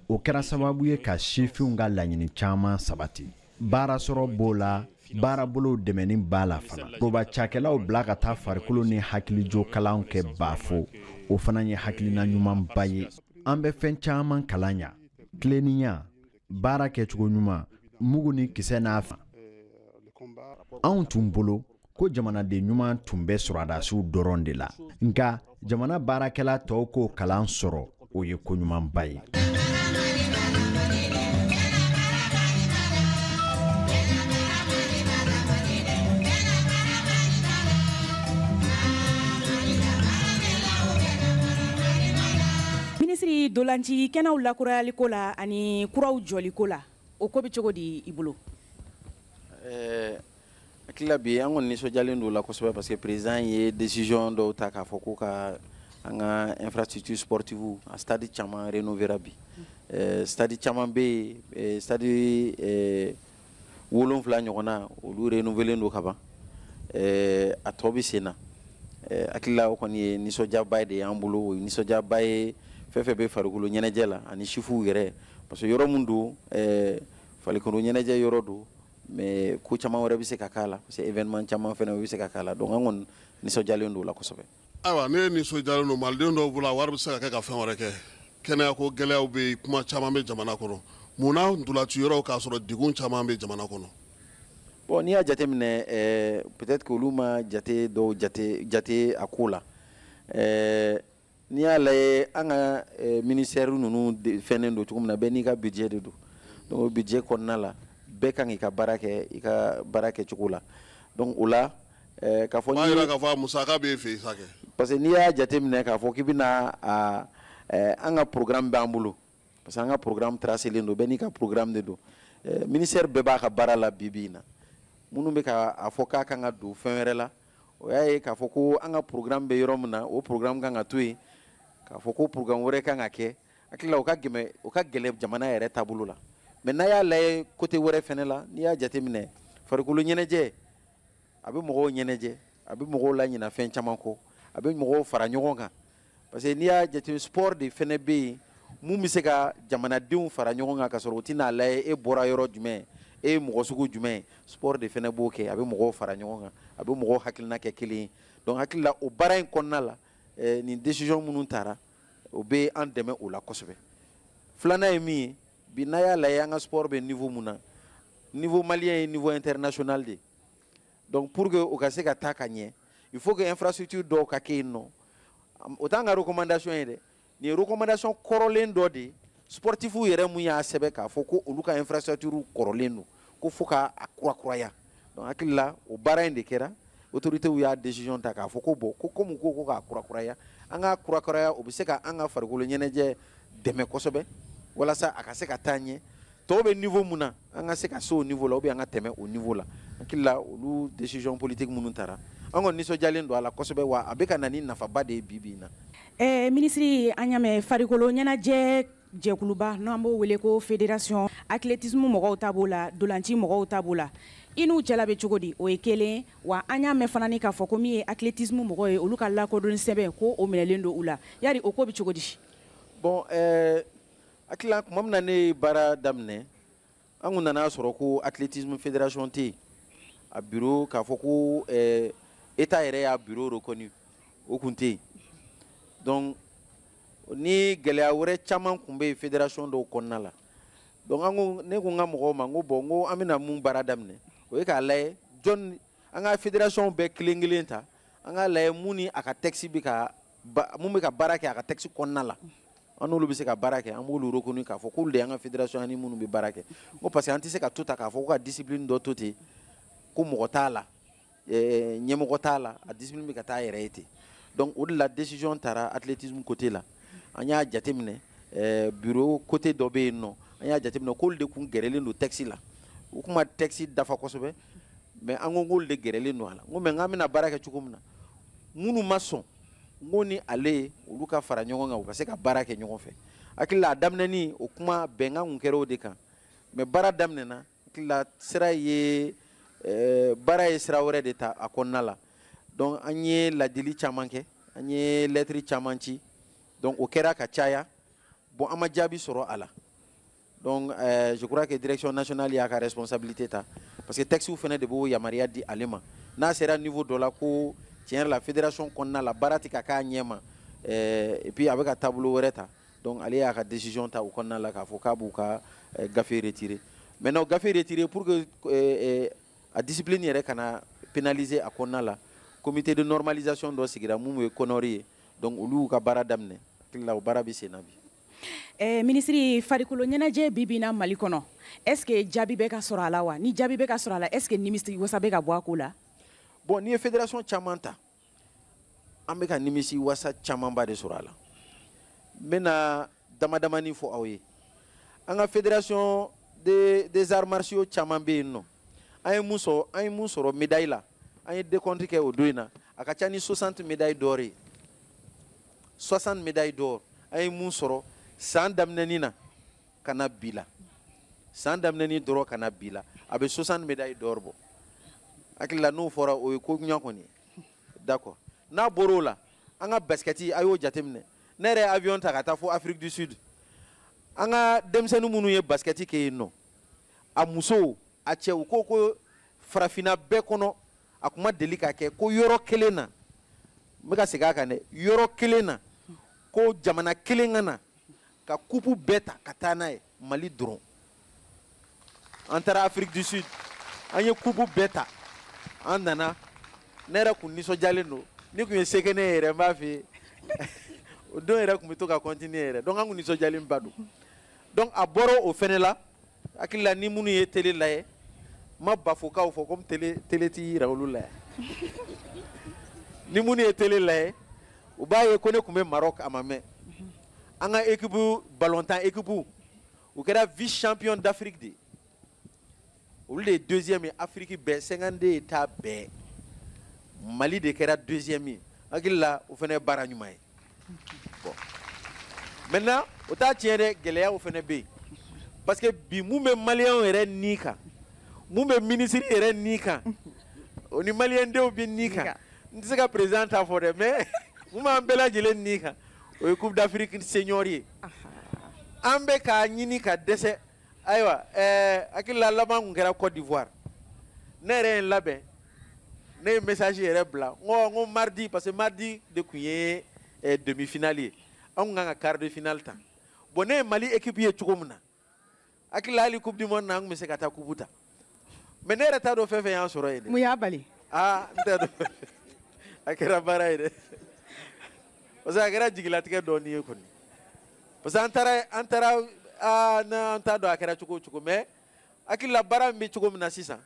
o kɛra sababu ye ka sifinw ka laɲini caman sabati. Baara sɔrɔ b'o la, baarabolow dɛmɛni b'a la fana. Foroba cakɛlaw bila ka taa farikolo ni hakilijo kalanw kɛ Bafo, o fana ye hakilina ɲumanba ye. An bɛ fɛn caman kalan yan: tilennenya, baara kɛcogo ɲuman, mugu ni kisɛ n'a fan. Anw tun bolo ko jamanaden ɲuman tun bɛ sɔrɔdasiw dɔrɔn de la, nka jamana baarakɛla tɔw k'o kalan sɔrɔ, o ye ko ɲumanba ye. Minisiri, dolanci kɛnɛw lakurayaliko la ani kuraw jɔliko la, o ko bɛ cogo di i bolo? Hakili la bi an kɔni nisɔndiyalen don o la kosɛbɛ, parce que président ye décision dɔw ta k'a fɔ ko ka an ka infrastructure sportive, a stade caman rénover bi. Stade caman bɛ yen, stade 7 ɲɔgɔnna, olu rénover don ka ban, a tɔ bɛ sen na. Hakili la o kɔni ye nisɔndiyaba de y'an bolo, o ye nisɔndiyaba ye fɛn fɛn bɛ farikolo ɲɛnajɛ la ani sifuw yɛrɛ, parce que yɔrɔ min don, farikolo ɲɛnajɛ yɔrɔ don, mais ko caman wɛrɛ bɛ se ka k'a la, parce que événement caman fɛnɛ bɛ se ka k'a la. Donc an kɔni nisɔndiyalen don o la kosɛbɛ. Ayiwa, ne nisɔndiyalen don. Maliden dɔw bolo, a wari bɛ se ka kɛ ka fɛn wɛrɛ kɛ. Kɛnɛyako gɛlɛyaw bɛ yen, kuma caman bɛ jamana kɔnɔ. Munna ntolanci yɔrɔw k'a sɔrɔ degun caman bɛ jamana kɔnɔ? Bon, n'i y'a jateminɛ, peut-être que olu ma jate dɔw jate a ko la. N'i y'a lajɛ, an ka ministère ninnu fɛnnen don cogo min na, bɛɛ n'i ka budget de don. Donc o budget kɔnɔna la, bɛɛ kan k'i ka baara kɛ i ka baara kɛcogo la. Donc o la, k'a fɔ. O b'a yira k'a fɔ a musaka b'e fɛ yen sa kɛ. Parce que n'i y'a jateminɛ k'a fɔ k'i bɛna a an ka programme b'an bolo, parce que an ka programme tracélen don, bɛɛ n'i ka programme de don. Ministère bɛɛ b'a ka baara la bi bi in na. Minnu bɛ ka a fɔ k'a kan ka don fɛn wɛrɛ la, o y'a ye k'a fɔ ko an ka programme bɛ yɔrɔ min na, o programme kan ka to yen, k'a fɔ ko programme wɛrɛ kan ka kɛ. Hakili la o ka gɛlɛn jamana yɛrɛ taabolo la. Mais n'a y'a lajɛ côté wɛrɛ fɛnɛ la, n'i y'a jateminɛ, farikolo ɲɛnajɛ a bɛ mɔgɔw ɲɛnajɛ, a bɛ mɔgɔw laɲina fɛn caman kɔ, a bɛ mɔgɔw fara ɲɔgɔn kan. Parce que n'i y'a jateminɛ, sport de fɛnɛ bɛ yen mun bɛ se ka jamanadenw fara ɲɔgɔn kan ka sɔrɔ u tɛna lajɛ e bɔra yɔrɔ jumɛn, e ye mɔgɔ sugu jumɛn. Sport de fɛnɛ b'o kɛ, a bɛ mɔgɔw fara ɲɔgɔn kan, a bɛ mɔgɔw hakilina kɛ kelen ye. Donc hakili la o baara in kɔnɔna la, nin décision minnu tara, o bɛ an dɛmɛ o la kosɛbɛ. Filanan ye min ye, bi n'a y'a lajɛ an ka sport bɛ niveau mun na, niveau malien ye niveau international de. Donc pour que o ka se ka taa ka ɲɛ, il faut que infrastructure dɔw ka kɛ yen nɔ. O t'an ka recommandation ye dɛ, nin ye recommandation kɔrɔlen dɔ de ye. Sportifu yɛrɛ mun y'a sɛbɛn k'a fɔ ko olu ka infrastructure kɔrɔlen don, ko fo k'a kurakuraya. Donc hakili la o baara in de kɛra, autorités y'a décision ta k'a fɔ ko bon, ko komi ko k'a kurakuraya, an k'a kurakuraya, o bɛ se ka an ka farikolo ɲɛnajɛ dɛmɛ kosɛbɛ walasa a ka se ka taa ɲɛ. Tɔw bɛ niveau mun na, an ka se ka se o niveau la ou bien an ka tɛmɛ o niveau la. Hakili la, olu décision politique minnu taara, an kɔni nisɔndiyalen don a la kosɛbɛ, wa a bɛ ka na ni nafaba de ye bi bi in na. Minisiri, an y'a mɛn farikolo ɲɛnajɛ jɛkuluba n'an b'o wele ko fédération, athlétisme mɔgɔw ta b'o la, dolanci mɔgɔw ta b'o la, i n'u cɛla bɛ cogo di? O ye kelen wa. An y'a mɛn fana ni k'a fɔ ko min ye athlétisme mɔgɔw ye, olu ka lakodɔnni sɛbɛn ko o minɛlen don u la. Yari o ko bɛ cogo di? Bon, hakili la, tuma min na ne ye baara daminɛ, an kun nana sɔrɔ ko athlétisme fédération tɛ yen. A bureau, k'a fɔ ko état yɛrɛ y'a bureau reconnu, o kun tɛ yen. Donc ni gɛlɛya wɛrɛ caman kun bɛ yen fédération dɔw kɔnɔna la. Donc an ko, ne ko n ka mɔgɔw ma, n ko bon, n ko an bɛna mun baara daminɛ, o ye k'a lajɛ jɔn an ka fédération bɛɛ kelen kelen ta, an k'a lajɛ mun ni a ka texte bɛ ka mun bɛ ka baara kɛ a ka texte kɔnɔna la, an n'olu bɛ se ka baara kɛ, an b'olu reconnu k'a fɔ k'olu de y'an ka fédération ani minnu bɛ baara kɛ. N ko parce que an tɛ se ka to ta k'a fɔ ko ka discipline dɔ to ten, ko mɔgɔ t'a la, ɲɛmɔgɔ t'a la, a discipline bɛ ka taa a yɛrɛ ye ten. Donc o de la décision taara athlétisme côté la. An y'a jateminɛ, bureau côté dɔ bɛ yen nɔ, an y'a jateminɛ k'olu de kun gɛrɛlen don texte la. U kun ma texte dafa kosɛbɛ, mais an ko k'olu de gɛrɛlen don a la. N ko mais n k'an bɛna baara kɛ cogo min na, minnu ma sɔn, n ko ni ale ye, olu ka fara ɲɔgɔn kan, u ka se ka baara kɛ ɲɔgɔn fɛ. Hakili la, a daminɛni o kuma bɛnkan kun kɛra o de kan, mais baara daminɛna, hakili la, sira ye baara ye sira wɛrɛ de ta a kɔnɔna la. Donc an ye ladili caman kɛ, an ye lɛtiri caman ci, donc o kɛra ka caya. Bon, an ma jaabi sɔrɔ a la. Donc je crois que direction nationale y'a ka responsabilité ta, parce que texte fana de b'o yamaruya di ale ma. N'a sera niveau dɔ la ko tiɲɛ yɛrɛ la, fédération kɔnɔna la, baara tɛ ka k'a ɲɛ ma, et puis a bɛ ka taabolo wɛrɛ ta, donc ale y'a ka décision ta o kɔnɔna la k'a fɔ k'a b'u ka gafe retirer. Maintenant, gafe retirer, pour que a discipline yɛrɛ kana pénaliser a kɔnɔna la, comité de normalisation dɔ sigira mun ye CONOR ye. Donc olu y'u ka baara daminɛ. Hakili la, o baara bɛ sen na bi. Minisiri, farikolo ɲɛnajɛ bi bi in na Mali kɔnɔ, est ce que jaabi bɛ ka sɔrɔ a la wa? Ni jaabi bɛ ka sɔrɔ a la, est ce que nimisi wasa bɛ ka bɔ a ko la? Bon, n'i ye fédération caman ta, an bɛ ka nimisi wasa camanba de sɔrɔ a la. N bɛna dama damani fɔ aw ye. An ka fédération des arts martiaux caman bɛ yen nɔ, an ye mun sɔrɔ médaille la, an ye décompte kɛ o don in na, a ka ca ni 60 médailles d'or ye. 60 médailles d'or, an ye mun sɔrɔ san daminɛni na ka na bi la, san daminɛni dɔrɔn ka na bi la, a bɛ 60 médailles d'or bɔ. Hakili la, n'o fɔra, o ye ko ɲuman kɔni ye. D'accord, n'a bɔr'o la, an ka basketi, a y'o jateminɛ. Ne yɛrɛ ye avion ta ka taa fo Afrique du Sud. An ka denmisɛnnin minnu ye basketi kɛ yen nɔ, a musow, a cɛw, ko farafinna bɛɛ kɔnɔ, a kun ma deli ka kɛ ko yɔrɔ kelen na, n bɛ ka segin a kan dɛ, yɔrɔ kelen na, ko jamana kelen ka na ka coupe bɛɛ ta ka taa n'a ye, Mali dɔrɔn. An taara Afrique du Sud, an ye coupe bɛɛ ta, an nana. Ne yɛrɛ kun nisɔndiyalen don. Ni kun ye se kɛ ne ye yɛrɛ, n b'a f'i ye, o don yɛrɛ kun bɛ to ka continuer yɛrɛ. Donc an kun nisɔndiyalen ba don. Donc a bɔra o fɛnɛ la. Hakili la, ni minnu ye télé lajɛ, n ma Bafokaw fɔ comme télé ti yira olu la yan, ni minnu ye télé lajɛ, u b'a ye ko ne tun bɛ Maroc a ma mɛn. An ka équipe ballontan équipe, u kɛra vice champion d'Afrique de ye. Olu de ye deuxième ye Afrique bɛɛ, 52 états bɛɛ, Mali de kɛra deuxième ye. Hakili la, o fana ye baara ɲuman ye. Bon, maintenant, o t'a tiɲɛ dɛ, gɛlɛyaw fana bɛ yen, parce que bi mun bɛ maliyɛnw yɛrɛ ni kan, mun bɛ minisiri yɛrɛ ni kan, o ni maliyɛndenw bɛ ni kan, n tɛ se ka président ta fɔ dɛ, mais mun b'an bɛɛ lajɛlen ni kan, o ye Coupe d'Afrique senior ye. An bɛ k'a ɲini ka dɛsɛ. Ayiwa, hakili la, laban kun kɛra Côte d'Ivoire. Ne yɛrɛ ye n labɛn, ne ye message yɛrɛ bila, n ko mardi, parce que mardi de kun ye demi finale ye, an kun kan ka quart de finale ta. Bon, ne ye Mali équipe ye cogo min na, hakili la, hali Coupe du monde na, an kun bɛ se ka taa coupe ta, mais ne yɛrɛ t'a dɔn fɛn fɛn y'an sɔrɔ yen dɛ. Mun y'a bali? Aa, n t'a dɔn, a kɛra baara ye dɛ, parce que a kɛra jigilatigɛ dɔɔni ye kɔni, parce que an taara, aa, n'an t'a dɔn a kɛra cogo o cogo. Mais hakili la, baara min bɛ cogo min na sisan,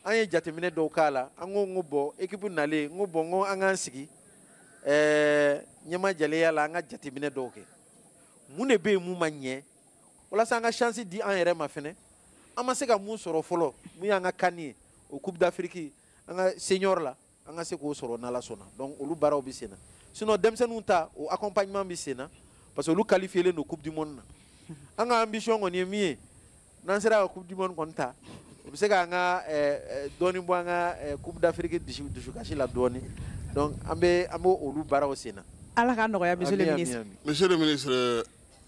an ye jateminɛ dɔw k'a la. An ko bon, équipe nalen, n ko bon, n ko an k'an sigi ɲɛmajɛlenya la, an ka jateminɛ dɔw kɛ, mun de bɛ yen mun ma ɲɛ. Walasa an ka chance di an yɛrɛ ma fɛnɛ, an ma se ka mun sɔrɔ fɔlɔ, mun y'an ka CAN ye, o Coupe d'Afrique, an ka senior la, an ka se k'o sɔrɔ n'Ala sɔnna. Donc olu baaraw bɛ sen na. Sinon denmisɛnninw ta, o accompagnement bɛ sen na parce que olu qualifié len don Coupe du monde na. An ka ambition kɔni ye min ye, n'an sera ka Coupe du monde kɔni ta, o bɛ se k'an ka dɔɔni bɔ an ka Coupe d'Afrique dusukasi la dɔɔni. Donc an bɛ an b'o olu baaraw sen na. Ala ka nɔgɔya, monsieur le ministre. Monsieur le ministre,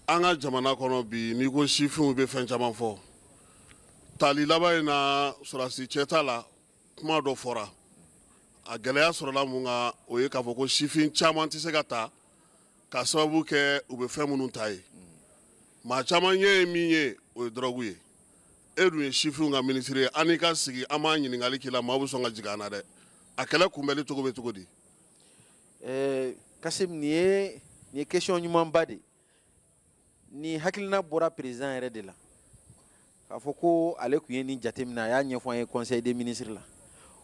an ka jamana kɔnɔ bi, n'i ko sifinw bɛ fɛn caman fɔ. Tali laban in na, sɔrɔdasi cɛ ta la, kuma dɔ fɔra. A gɛlɛya sɔrɔla mun kan, o ye k'a fɔ ko sifin caman tɛ se ka ta k'a sababu kɛ u bɛ fɛn minnu ta ye. Maa caman ɲɛ ye min ye, o ye dɔrɔgu ye. E dun ye sifinw ka minisiri ye, an n'i ka sigi an b'a ɲininkali k'i la, maaw bɛ sɔn ka jigin an na dɛ. A kɛlɛ kunbɛnli cogo bɛ cogo di? Kasim, nin ye question ɲumanba de. Ni hakilina bɔra président yɛrɛ de la k'a fɔ ko ale tun ye nin jateminɛ, a y'a ɲɛfɔ an ye conseil des ministres la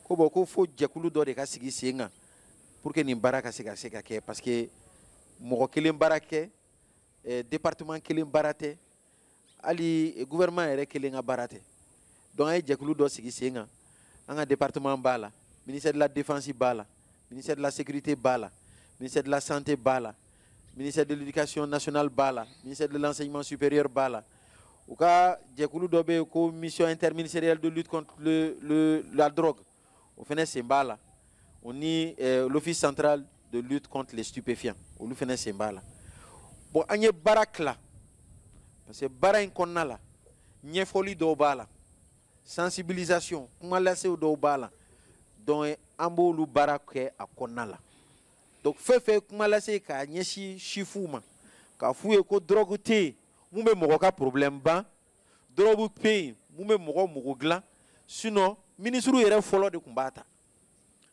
ko bon, ko fo jɛkulu dɔ de ka sigi sen kan pour que nin baara ka se ka kɛ, parce que mɔgɔ kelen baara kɛ, département kelen baara tɛ, hali gouvernement yɛrɛ kelen ka baara tɛ. Donc an ye jɛkulu dɔ sigi sen kan. An ka département b'a la, ministère de la Défense b'a la, ministère de la Sécurité b'a la, ministère de la Santé b'a la, ministère de l'Éducation nationale b'a la, ministère de l'Enseignement supérieur b'a la. U ka jɛkulu dɔ bɛ yen ko mission interministérielle de lutte contre la drogue, o fɛnɛ sen b'a la. O ni l'Office central de lutte contre les stupéfiants, olu fɛnɛ sen b'a la. Bon, an ye baara tila parce que baara in kɔnɔna la, ɲɛfɔli dɔw b'a la, sensibilisation, kuma lasew dɔw b'a la. Donc an b'olu baara kɛ a kɔnɔna la. Donc fɛn fɛn kuma lase k'a ɲɛsin sifuw ma, k'a f'u ye ko drogue tɛ yen mun bɛ mɔgɔ ka problème ban, drogue tɛ yen mun bɛ mɔgɔ mago dilan. Sinon ministre yɛrɛ fɔlɔ de tun b'a ta,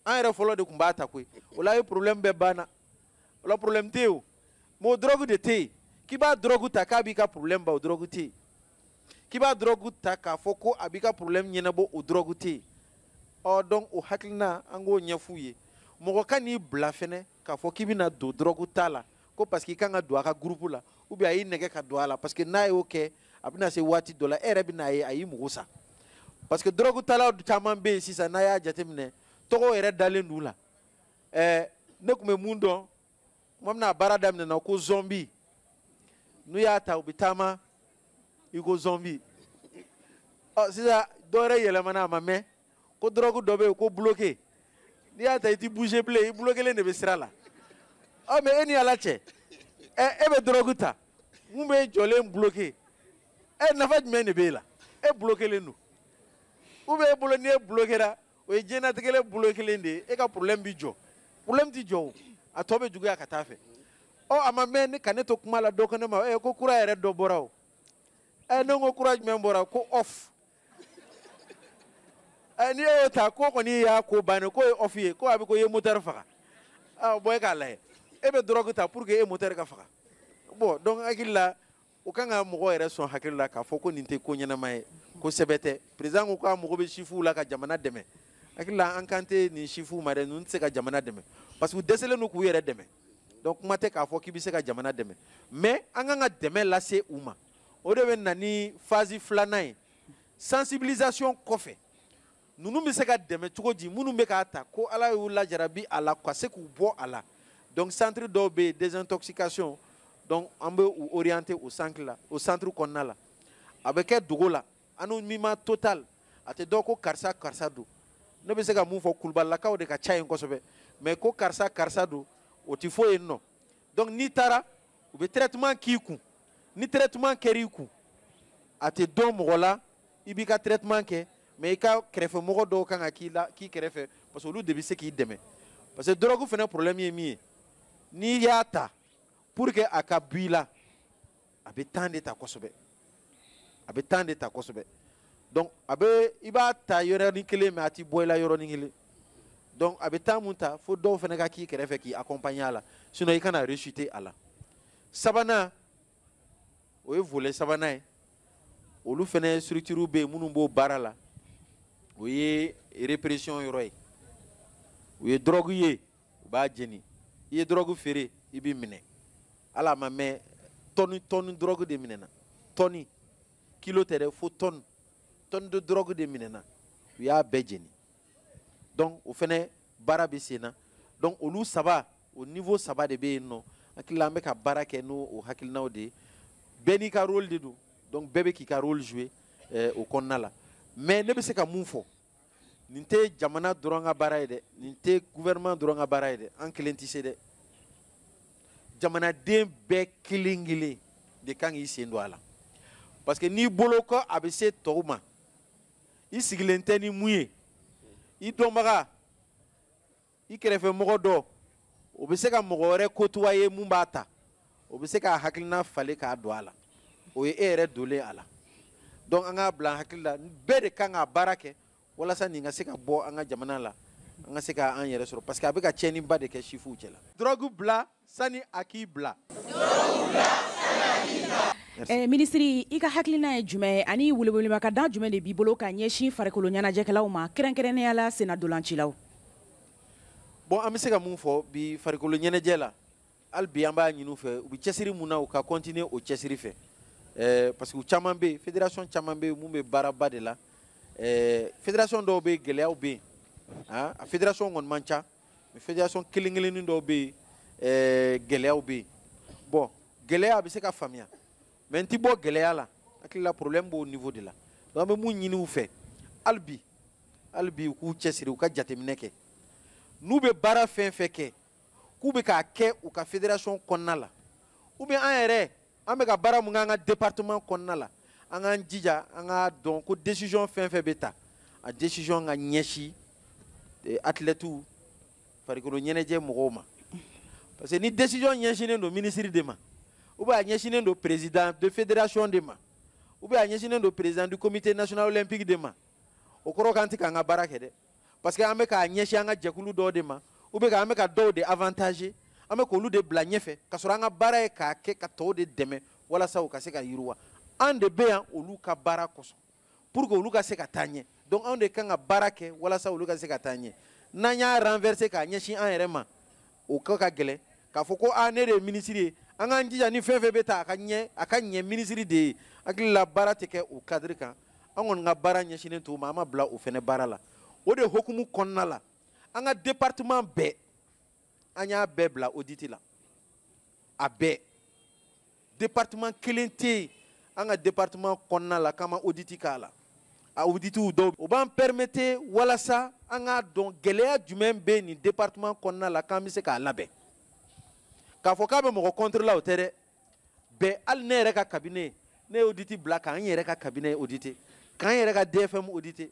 an yɛrɛ fɔlɔ de tun b'a ta koyi. O la ye problème bɛɛ banna, o la problème tɛ yen. O mais o drogue de tɛ yen k'i b'a drogue ta k'a b'i ka problème ban, o drogue tɛ yen. K'i b'a drogue ta k'a fɔ ko a b'i ka problème ɲɛnabɔ, o drogue tɛ yen. Ɔ donc o hakilina, an k'o ɲɛf'u ye. Mɔgɔ ka n'i bila fɛnɛ k'a fɔ k'i bɛna don drogue ta la ko parce que i kan ka don a ka groupe la, ou bien a y'i nɛgɛ ka don a la, parce que n'a y'o kɛ, a bɛna se waati dɔ la, e yɛrɛ bɛna ye a y'i mago sa. Parce que drogue talaw caman bɛ yen sisan, n'a y'a jateminɛ, tɔgɔw yɛrɛ dalen d'u la. Ne tun bɛ mun dɔn tuma min na a baara daminɛna, ko zombie, n'u y'a ta u bɛ taama i ko zombie. Ɔ sisan dɔ wɛrɛ yɛlɛmana, a ma mɛn, ko drogue dɔ bɛ yen ko bloqué, n'i y'a ta i ti bouger bilen, i bloqué de bɛ sira la. Ɔ mais e ni Ala cɛ, e bɛ drogue ta mun bɛ jɔlen bloqué, nafa jumɛn de b'e la? E bloqué len don, ou bien e bolo n'i e bloqué ra, o ye diɲɛlatigɛ bloqué len de ye. E ka problème bi jɔ, problème ti jɔ, o a tɔ bɛ juguya ka taa fɛ. Ɔ a ma mɛn ne ka ne to kuma la, dɔ ko ne ma ko kura yɛrɛ dɔ bɔra. O ne ko kura jumɛn bɔra? Ko off. N'i y'o ta ko kɔni y'a ko bannen, k'o ye off ye, ko a bɛ ko i ye moteur faga. Ah bon, e k'a lajɛ, e bɛ drogue ta pour que e moteur ka faga. Bon, donc hakili la, o kan ka mɔgɔ yɛrɛ sɔn hakili la k'a fɔ ko nin tɛ ko ɲɛnama ye, ko sɛbɛ tɛ. Président ko k'a mago bɛ sifuw la ka jamana dɛmɛ. Hakili la, an kan tɛ nin sifuw ma dɛ, ninnu tɛ se ka jamana dɛmɛ parce que u dɛsɛlen don k'u yɛrɛ dɛmɛ. Donc kuma tɛ k'a fɔ k'i bɛ se ka jamana dɛmɛ, mais an kan ka dɛmɛ lase u ma. O de bɛ na ni phase filanan ye, sensibilisation kɔfɛ, ninnu bɛ se ka dɛmɛ cogo di? Minnu bɛ k'a ta ko Ala y'u lajarabi a la, ka se k'u bɔ a la. Donc centre dɔw bɛ yen, désintoxication, donc an bɛ u orienter o centre la. O centre kɔnɔna la, a bɛ kɛ dogo la, anonymat total, a tɛ dɔn ko karisa karisa don. Ne bɛ se ka mun fɔ, kulubalilakaw de ka ca yen kosɛbɛ, mais ko karisa karisa don, o tɛ fɔ yen nɔ. Donc n'i taara, u bɛ traitement k'i kun. Ni traitement kɛr'i kun, a tɛ dɔn mɔgɔ la. I b'i ka traitement kɛ, mais i ka kɛrɛfɛmɔgɔ dɔw kan ka k'i la, k'i kɛrɛfɛ, parce que olu de bɛ se k'i dɛmɛ. Parce que drogue fana problème ye min ye, n'i y'a ta pour que a ka bɔ i la, a bɛ temps de ta kosɛbɛ, a bɛ temps de ta kosɛbɛ. Donc a bɛ, i b'a ta yɔrɔnin kelen, mais a ti bɔ i la yɔrɔnin kelen. Donc a bɛ temps mun ta, fo dɔw fana ka k'i kɛrɛfɛ k'i accompagner a la, sinon i kana rechuter a la. Sabanan, o ye volet sabanan ye, olu fana structure bɛ yen minnu b'o baara la, o ye répression yɔrɔ ye. U ye drogue ye, u b'a jeni. I ye drogue feere, i b'i minɛ. Hali a ma mɛn, tɔni tɔni drogue de minɛna, tɔni. kilo tɛ dɛ, fo tonne, tonne de drogue de minɛna, u y'a bɛɛ jeni. Donc o fɛnɛ baara bɛ sen na. Donc olu saba, o niveau saba de bɛ yen nɔ. Hakili la an bɛ ka baara kɛ n'o o hakilinaw de ye. Bɛɛ n'i ka rôle de don, donc bɛɛ bɛ k'i ka rôle jouer o kɔnɔna la. Mais ne bɛ se ka mun fɔ, nin tɛ jamana dɔrɔn ka baara ye dɛ, nin tɛ gouvernement dɔrɔn ka baara ye dɛ, an kelen tɛ se dɛ. Jamanaden bɛɛ kelen kelen de kan k'i sen don a la, parce que n'i bolo ko a bɛ se tɔw ma, i sigilen tɛ ni mun ye, i dɔnbaga, i kɛrɛfɛ mɔgɔ dɔ, o bɛ se ka mɔgɔ wɛrɛ côtoyer mun b'a ta, o bɛ se k'a hakilina falen k'a don a la, o ye e yɛrɛ donlen a la. Donc an k'a bila an hakili la, bɛɛ de kan k'a baara kɛ walasa nin ka se ka bɔ an ka jamana la, an ka se k'an yɛrɛ sɔrɔ, parce que a bɛ ka tiɲɛniba de kɛ sifuw cɛ la. Drogue bila sani a k'i bila. Minisiri, i ka hakilina ye jumɛn ye ani welewelemakan jumɛn de b'i bolo ka ɲɛsin farikolo ɲɛnajɛkɛlaw ma, kɛrɛnkɛrɛnnenya la sennadolancilaw? Bon, an bɛ se ka mun fɔ bi farikolo ɲɛnajɛ la, hali bi an b'a ɲini u fɛ, u bɛ cɛsiri mun na, u ka continuer o cɛsiri fɛ, parce que u caman bɛ yen, fédération caman bɛ yen mun bɛ baaraba de la. Fédération dɔw bɛ yen, gɛlɛyaw bɛ yen, a fédération kɔni man ca, mais fédération kelen kelennin dɔw bɛ yen, gɛlɛyaw bɛ yen. Bon, gɛlɛya a bɛ se ka faamuya, mais n ti bɔ gɛlɛya la, hakili la problème b'o niveau de la. Donc an bɛ mun ɲini u fɛ, hali bi u k'u cɛsiri, u ka jateminɛ kɛ, n'u bɛ baara fɛn fɛn kɛ, k'u bɛ k'a kɛ u ka fédération kɔnɔna la, ou bien an yɛrɛ an bɛ ka baara mun kɛ an ka département kɔnɔna la, an k'an jija an k'a dɔn ko décision fɛn fɛn bɛ ta, a décision ka ɲɛsin athlètes, farikolo ɲɛnajɛ mɔgɔw ma. Parce que ni décision ɲɛsinnen don ministre de ma, ou bien a ɲɛsinnen don président de fédération de ma, ou bien a ɲɛsinnen don président du comité national olympique de ma, o kɔrɔ k'an tɛ k'an ka baara kɛ dɛ, parce que an bɛ k'a ɲɛsin an ka jɛkulu dɔw de ma, ou bien an bɛ ka dɔw de avantager, an bɛ k'olu de bila ɲɛfɛ, ka sɔrɔ an ka baara ye k'a kɛ ka tɔw de dɛmɛ walasa u ka se ka yiriwa. An de bɛ yan olu ka baara kosɔn, pour que olu ka se ka taa ɲɛ. Donc anw de kan ka baara kɛ walasa olu ka se ka taa ɲɛ. N'an y'a renverser k'a ɲɛsin an yɛrɛ ma, o ko ka gɛlɛn k'a fɔ ko aa ne de ye minisiri ye, an k'an jija ni fɛn fɛn bɛ ta a ka ɲɛ minisiri de ye. Hakili la baara tɛ kɛ o cadre kan, an kɔni ka baara ɲɛsinnen t'o ma, an ma bila o fɛnɛ baara la. O de hukumu kɔnɔna la, an ka département bɛɛ, an y'a bɛɛ bila audit la, a bɛɛ. Département kelen tɛ yen an ka département kɔnɔna la k'an ma audit k'a la. A auditiw dɔw, o b'an permettre walasa an k'a dɔn gɛlɛya jumɛn bɛ nin département kɔnɔna la k'an bɛ se k'a labɛn. K'a fɔ k'a bɛ mɔgɔ contre la, o tɛ dɛ. Bɛɛ, hali ne yɛrɛ ka cabinet, ne ye audit bila k'an yɛrɛ ka cabinet auditer, k'an yɛrɛ ka DFM auditer,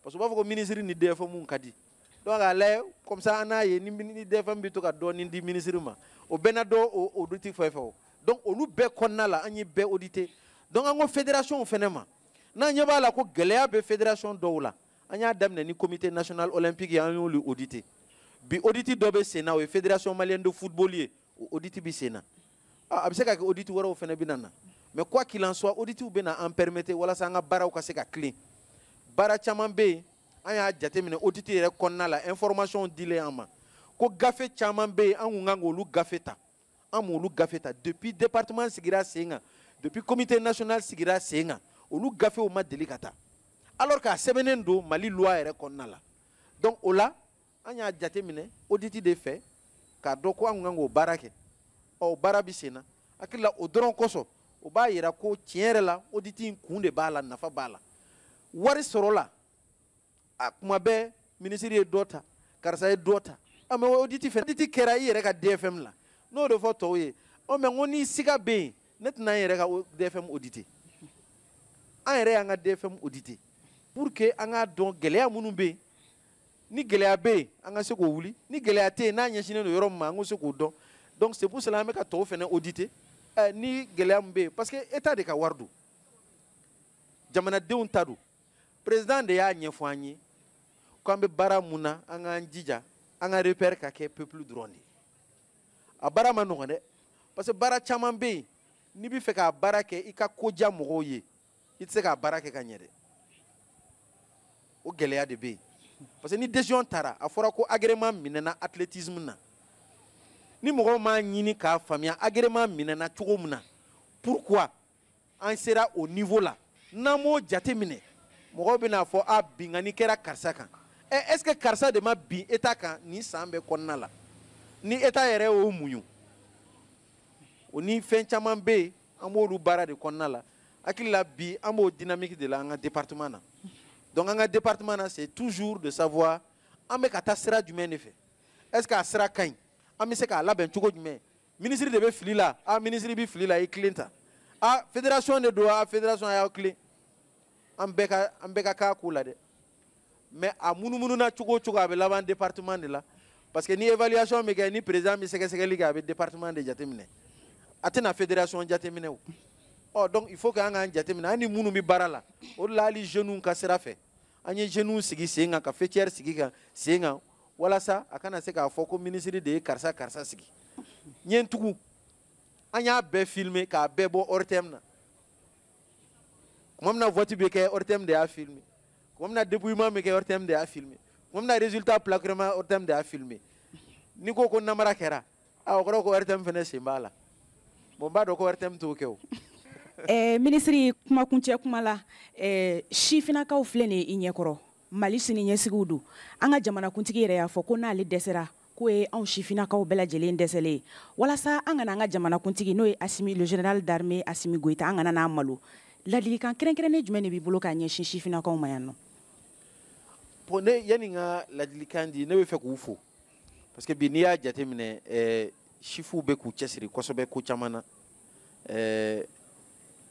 parce que u b'a fɔ ko ministre ni DFM ka di. Donc k'a lajɛ comme ça an n'a ye ni DFM bɛ to ka dɔɔnin di ministre ma, o bɛɛ na dɔn o audit fɛn fɛn o. Donc olu bɛɛ kɔnɔna la an ye bɛɛ auditer. Donc an ko fédération fɛnɛ ma, n'an ɲɛ b'a la ko gɛlɛya bɛ fédération dɔw la, an y'a daminɛ ni comité national olympique ye, an y'olu auditer. Bi audit dɔ bɛ sen na, o ye fédération malienne de football ye, o audit bɛ sen na. A bɛ se ka kɛ audit wɛrɛw fɛnɛ bɛ na, mais quoi qu'il en soit, auditw bɛ na an permettre walasa an ka baaraw ka se ka tilen. Baara caman bɛ yen, an y'a jateminɛ audit yɛrɛ kɔnɔna la, information dilen an ma ko gafe caman bɛ yen, an kun kan k'olu gafe ta, an m'olu gafe ta depuis département sigira sen kan, depuis comité national sigira sen kan, olu gafew ma deli ka ta, alors k'a sɛbɛnnen don Mali loi yɛrɛ kɔnɔna la. Donc o la an y'a jateminɛ audit de fɛ k'a dɔn ko an kun kan k'o baara kɛ. Ɔ o baara bɛ sen na, hakili la o dɔrɔn kosɔn o b'a yira ko tiɲɛ yɛrɛ la audit in kun de b'a la, nafa b'a la. Wari sɔrɔ la, a kuma bɛɛ minisiri ye dɔ ta, karisa ye dɔ ta, a mais audit fɛnɛ, audit kɛra i yɛrɛ ka DFM la, n'o de fɔ tɔw ye. Ɔ mais n ko ni siga bɛ yen, ne tɛna n yɛrɛ ka DFM auditer, an yɛrɛ y'an ka DFM auditer pour que an k'a dɔn gɛlɛya minnu bɛ yen, ni gɛlɛya bɛ yen an ka se k'o wuli, ni gɛlɛya tɛ yen n'a ɲɛsinnen don yɔrɔ min ma an ka se k'o dɔn. Donc c'est pour cela an bɛ ka tɔw fɛnɛ auditer, ni gɛlɛya min bɛ yen, parce que état de ka wari don, jamanadenw ta don. Président de y'a ɲɛfɔ an ye k'an bɛ baara mun na, an k'an jija an ka repère ka kɛ peuple dɔrɔn de ye. A baara ma nɔgɔn dɛ, parce que baara caman bɛ yen n'i bɛ fɛ k'a baara kɛ i ka ko diya mɔgɔw ye, i tɛ se k'a baara kɛ ka ɲɛ dɛ. O gɛlɛya de bɛ yen, parce que ni décision taara, a fɔra ko agrément minɛna athlétisme na, ni mɔgɔw m'a ɲini k'a faamuya agrément minɛna cogo min na, pourquoi an sera au niveau la, N'an m'o jate minɛ, mɔgɔw bɛna fɔ a binkanni kɛra karisa kan. Ɛ, est ce que karisa de ma bin État kan nin san bɛɛ kɔnɔna la? Ni État yɛrɛ y'o muɲu, o ni fɛn caman bɛ yen, an b'olu baara de kɔnɔna la. Hakili la bi an b'o dynamique de la an ka département na. Donc an ka département na, c'est toujours de savoir an bɛ ka taa sira jumɛn de fɛ, est ce que a sira ka ɲi, an bɛ se k'a labɛn cogo jumɛn. Ministre de bɛ fili la, a ministre bɛ fili la, i tilen ta, a fédération de don, a fédération a y'aw tilen. An bɛɛ ka k'a ko la dɛ, mais a munumununa cogo o cogo, a bɛ laban département de la, parce que ni évaluation bɛ kɛ, ni président bɛ sɛgɛsɛgɛli kɛ, a bɛ département de jateminɛ, a tɛna fédération jateminɛ o. Ɔ, donc il faut que an k'an jateminɛ, an ni minnu bɛ baara la. O de la, hali jeunes ka sira fɛ, an ye jeunes sigi sen kan, ka faîtière sigi kan sen kan, walasa a kana se k'a fɔ ko ministre de ye karisa karisa sigi. N ye n tugu, an y'a bɛɛ filmer k'a bɛɛ bɔ ORTM na. Tuma min na vote bɛ kɛ, ORTM de y'a filmer. Tuma min na dépouillement bɛ kɛ, ORTM de y'a filmer. Tuma min na résultat plaquement, ORTM de y'a filmer. N'i ko ko namara kɛra, a o kɔrɔ ko ORTM fana sen b'a la. Bon, n b'a dɔn ko ORTM t'o kɛ o. Minisiri, kumakuncɛ kuma la, sifinnakaw filɛ nin ye i ɲɛkɔrɔ, Mali sini ɲɛsigiw don. An ka jamanakuntigi yɛrɛ y'a fɔ ko n'ale dɛsɛra, k'o ye anw sifinnakaw bɛɛ lajɛlen dɛsɛlen ye. Walasa an kana an ka jamanakuntigi, n'o ye Asimi, le général d'armée Asimi Goïta, an kana n'a malo, ladilikan kɛrɛnkɛrɛnnen jumɛn de b'i bolo k'a ɲɛsin sifinnakaw ma yan nɔ? Bon, ne yanni n ka ladilikan di, ne bɛ fɛ k'u fo, parce que bi n'i y'a jateminɛ, sifuw bɛ k'u cɛsiri kosɛbɛ ko caman na.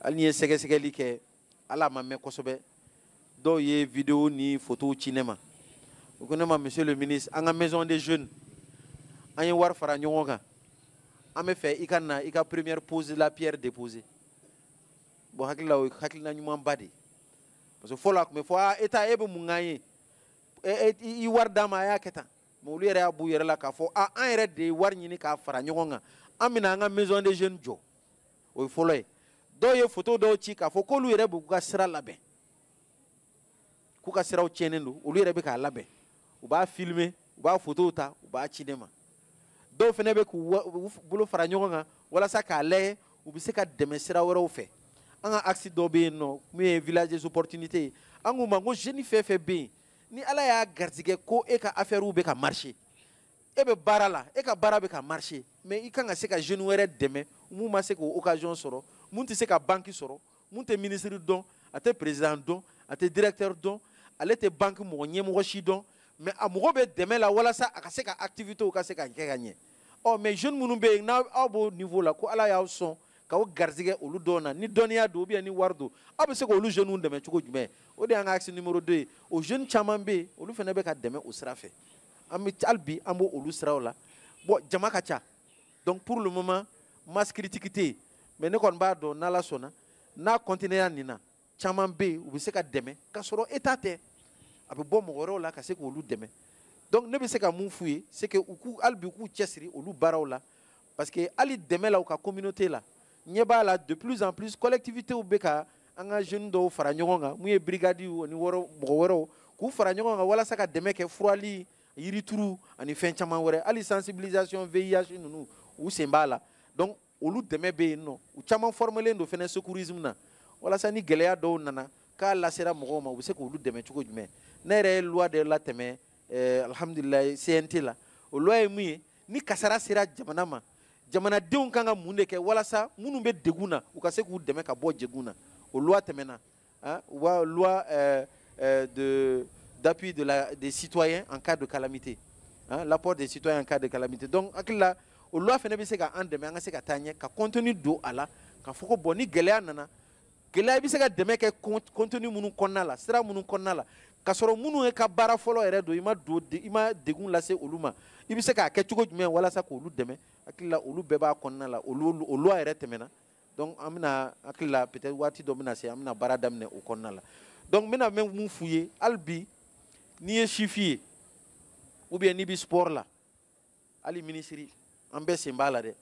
Hali n'i ye sɛgɛsɛgɛli kɛ, hali a ma mɛn kosɛbɛ, dɔw ye vidéo ni photo ci ne ma. U ko ne ma: "Monsieur le ministre, an ka maison des jeunes, an ye wari fara ɲɔgɔn kan, an bɛ fɛ i ka na i ka première pose la pierre déposer." Bon, hakili la o ye hakilina ɲumanba de ye, parce que fɔlɔ a tun bɛ fɔ: "Aa, État, e bɛ mun k'an ye? I wari d'an ma, a y'a kɛ tan." Mais olu yɛrɛ y'a b'u yɛrɛ la k'a fɔ: "A, an yɛrɛ de ye wari ɲini k'a fara ɲɔgɔn kan, an bɛna an ka maison des jeunes jɔ." O ye fɔlɔ ye. Dɔw ye photo dɔw ci k'a fɔ k'olu yɛrɛ b'u ka sira labɛn, k'u ka siraw tiɲɛnen don, olu yɛrɛ bɛ k'a labɛn, u b'a filmer, u b'a photo ta, u b'a ci ne ma. Dɔw fana bɛ k'u bolo fara ɲɔgɔn kan walasa k'a lajɛ u bɛ se ka dɛmɛ sira wɛrɛw fɛ. An ka axe dɔ bɛ yen nɔ min ye village des opportunités ye. An k'u ma ko jeune fɛn fɛn bɛ yen, ni Ala y'a garijɛgɛ ko e ka affaire bɛ ka marcher, e bɛ baara la, e ka baara bɛ ka marcher, mais i kan ka se ka jeune wɛrɛ dɛmɛ mun ma se k'o occasion sɔrɔ, mun tɛ se ka banque sɔrɔ, mun tɛ ministre dɔn, a tɛ président dɔn, a tɛ directeur dɔn, ale tɛ banque mɔgɔ ɲɛmɔgɔ si dɔn, mais a mago bɛ dɛmɛ la walasa a ka se ka activité ka se ka kɛ ka ɲɛ. Ɔ, mais jeune minnu bɛ yen, n'aw b'o niveau la, ko Ala y'aw sɔn k'aw garijɛgɛ olu dɔw na, ni dɔnniya don ou bien ni wari don, aw bɛ se k'olu jeunes dɛmɛ cogo jumɛn? O de y'an ka axe numéro 2 ye. O jeune caman bɛ yen, olu fana bɛ ka dɛmɛ o sira fɛ. An bɛ hali bi an b'o olu siraw la. Bon, jama ka ca, donc pour le moment masse critique tɛ yen, mais ne kɔni b'a dɔn, n'Ala sɔnna, n'a continuer nin na, caman bɛ yen u bɛ se ka dɛmɛ k'a sɔrɔ État tɛ, a bɛ bɔ mɔgɔ wɛrɛw la ka se k'olu dɛmɛ. Donc ne bɛ se ka mun f'u ye, c'est que u k'u hali bi u k'u cɛsiri olu baaraw la, parce que hali dɛmɛ la u ka communauté la, ɲɛ b'a la, de plus en plus collectivités bɛ ka an ka jeunes dɔw fara ɲɔgɔn kan, mun ye brigade ani mɔgɔ wɛrɛw, k'u fara ɲɔgɔn kan walasa ka dɛmɛ kɛ furali, yirituru ani fɛn caman wɛrɛ, hali sensibilisation VIH ninnu, u sen b'a la. Donc olu dɛmɛ bɛ yen nɔ. U caman formelen don fɛnɛ secourisme na, walasa ni gɛlɛya dɔw nana k'a lasera mɔgɔw ma, u bɛ se k'olu dɛmɛ cogo jumɛn. Ne yɛrɛ ye loi de latɛmɛ, alhamdulilayi, CNT la. O loi ye mun ye? Ni kasara sera jamana ma, jamanadenw kan ka mun de kɛ walasa minnu bɛ degun na, u ka se k'u dɛmɛ ka bɔ degun na? O loi tɛmɛna, u b'a loi de d'appui de la des citoyens en cas de calamité, hein, l'apport des citoyens en cas de calamité. Donc hakili la o loi fana bɛ se ka an dɛmɛ an ka se ka taa ɲɛ, ka contenu don a la k'a fɔ ko bon, ni gɛlɛya nana, gɛlɛya bɛ se ka dɛmɛ kɛ contenu minnu kɔnɔna la, sira minnu kɔnɔna la, k'a sɔrɔ minnu ye ka baara fɔlɔ yɛrɛ don, i ma don, i ma degun lase olu ma, i bɛ se k'a kɛ cogo jumɛn walasa k'olu dɛmɛ? Hakili la olu bɛɛ b'a kɔnɔna la. Olu o loi yɛrɛ tɛmɛna, donc an bɛna, hakili la peut-être waati dɔ bɛna se, an bɛna baara daminɛ o kɔnɔna la. Donc n bɛna mun f'u ye hali bi, n'i ye sifin ye ou bien n'i bɛ sport la, hali minisiri, an bɛɛ sen b'a la dɛ.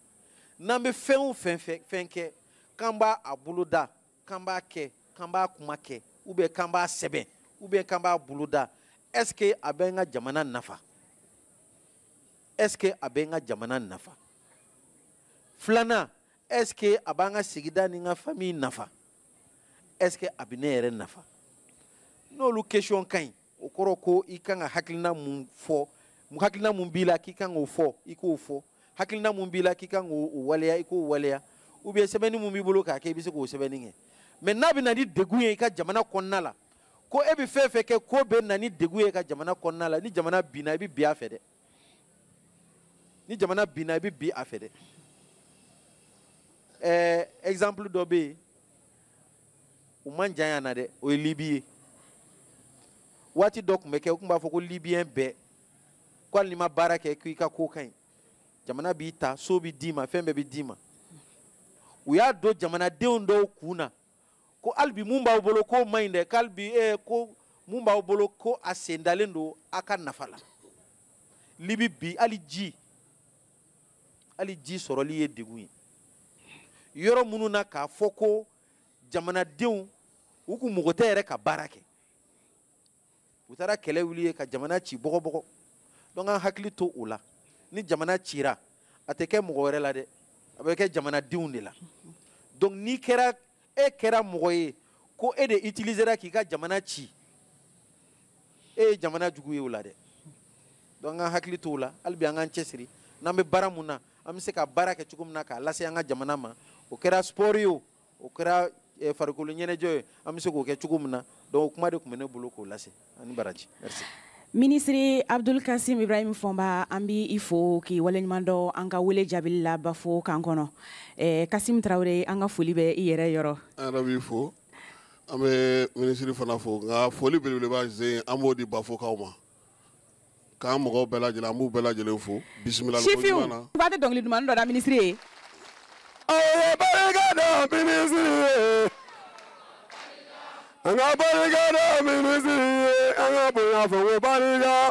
N'an bɛ fɛn o fɛn fɛn kɛ, k'an b'a a boloda, k'an b'a kɛ, k'an b'a kuma kɛ, ou bien k'an b'a sɛbɛn, ou bien k'an b'a boloda, est ce que a bɛ n ka jamana nafa? Est ce que a bɛ n ka jamana nafa? Filanan, est ce que a b'an ka sigida ni n ka famille nafa? Est-ce que a bɛ ne yɛrɛ nafa? N'olu question ka ɲi, o kɔrɔ ko i kan ka hakilina mun fɔ, hakilina mun b'i la k'i kan k'o fɔ, i k'o fɔ. Hakilina mun b'i la k'i kan k'o waleya, i k'o waleya. Ou bien sɛbɛnni mun b'i bolo k'a kɛ, i bɛ se k'o sɛbɛnni kɛ. Mais n'a bɛ na ni degun ye i ka jamana kɔnɔna la, ko e bɛ fɛn fɛn kɛ ko bɛ na ni degun ye i ka jamana kɔnɔna la, ni jamana binna i bɛ bin a fɛ dɛ. Ni jamana binna i bɛ bin a fɛ dɛ. Exemple dɔ bɛ yen, u man jan yan na dɛ, o ye Libi ye. Waati dɔ tun bɛ kɛ, u tun b'a fɔ ko Libyen bɛɛ, ko hali n'i ma baara kɛ k'i ka ko ka ɲi, jamana b'i ta, so bɛ d'i ma, fɛn bɛɛ bɛ d'i ma. U y'a don jamanadenw dɔw kun na ko hali bi mun b'aw bolo k'o man ɲi dɛ, k'hali bi ko mun b'aw bolo ko a sen dalen don a ka nafa la. Libi bi hali ji sɔrɔli ye degun ye. Yɔrɔ minnu na k'a fɔ ko jamanadenw u kun mago tɛ yɛrɛ ka baara kɛ, u taara kɛlɛ wuli ye ka jamana ci bɔgɔbɔgɔ. Donc an hakili to o la. Ni jamana cira, a tɛ kɛ mɔgɔ wɛrɛ la dɛ, a bɛ kɛ jamanadenw de la. Donc n'i kɛra, e kɛra mɔgɔ ye ko e de utilisera k'i ka jamana ci, e ye jamana jugu ye o la dɛ. Donc an hakili to o la, hali bi an k'an cɛsiri. N'an bɛ baara mun na, an bɛ se ka baara kɛ cogo min na k'a lase an ka jamana ma. O kɛra sport ye o, o kɛra farikolo ɲɛnajɛ ye, an bɛ se k'o kɛ cogo min na. Donc o kuma de tun bɛ ne bolo k'o lase. Ani baraji, merci. Minisiri Abdul Kasim Ibrahim Fɔnba, an b'i fo k'i waleɲuman dɔn an ka wele jaabili la Bafo kan kɔnɔ. Kasim Tarawele, an ka foli bɛ i yɛrɛ yɔrɔ. An yɛrɛ b'i fo, an bɛ minisiri fana fo, nka foli belebeleba zen an b'o di Bafokaw ma. K'an mɔgɔw bɛɛ lajɛlen, an b'u bɛɛ lajɛlen fo. Bisimila. Sifinw, ba tɛ dɔnkili dumanni dɔ da minisiri ye. Aw ye barika da minisiri ye. An ka barika da minisiri ye, an ka bonya fɔ ko barika.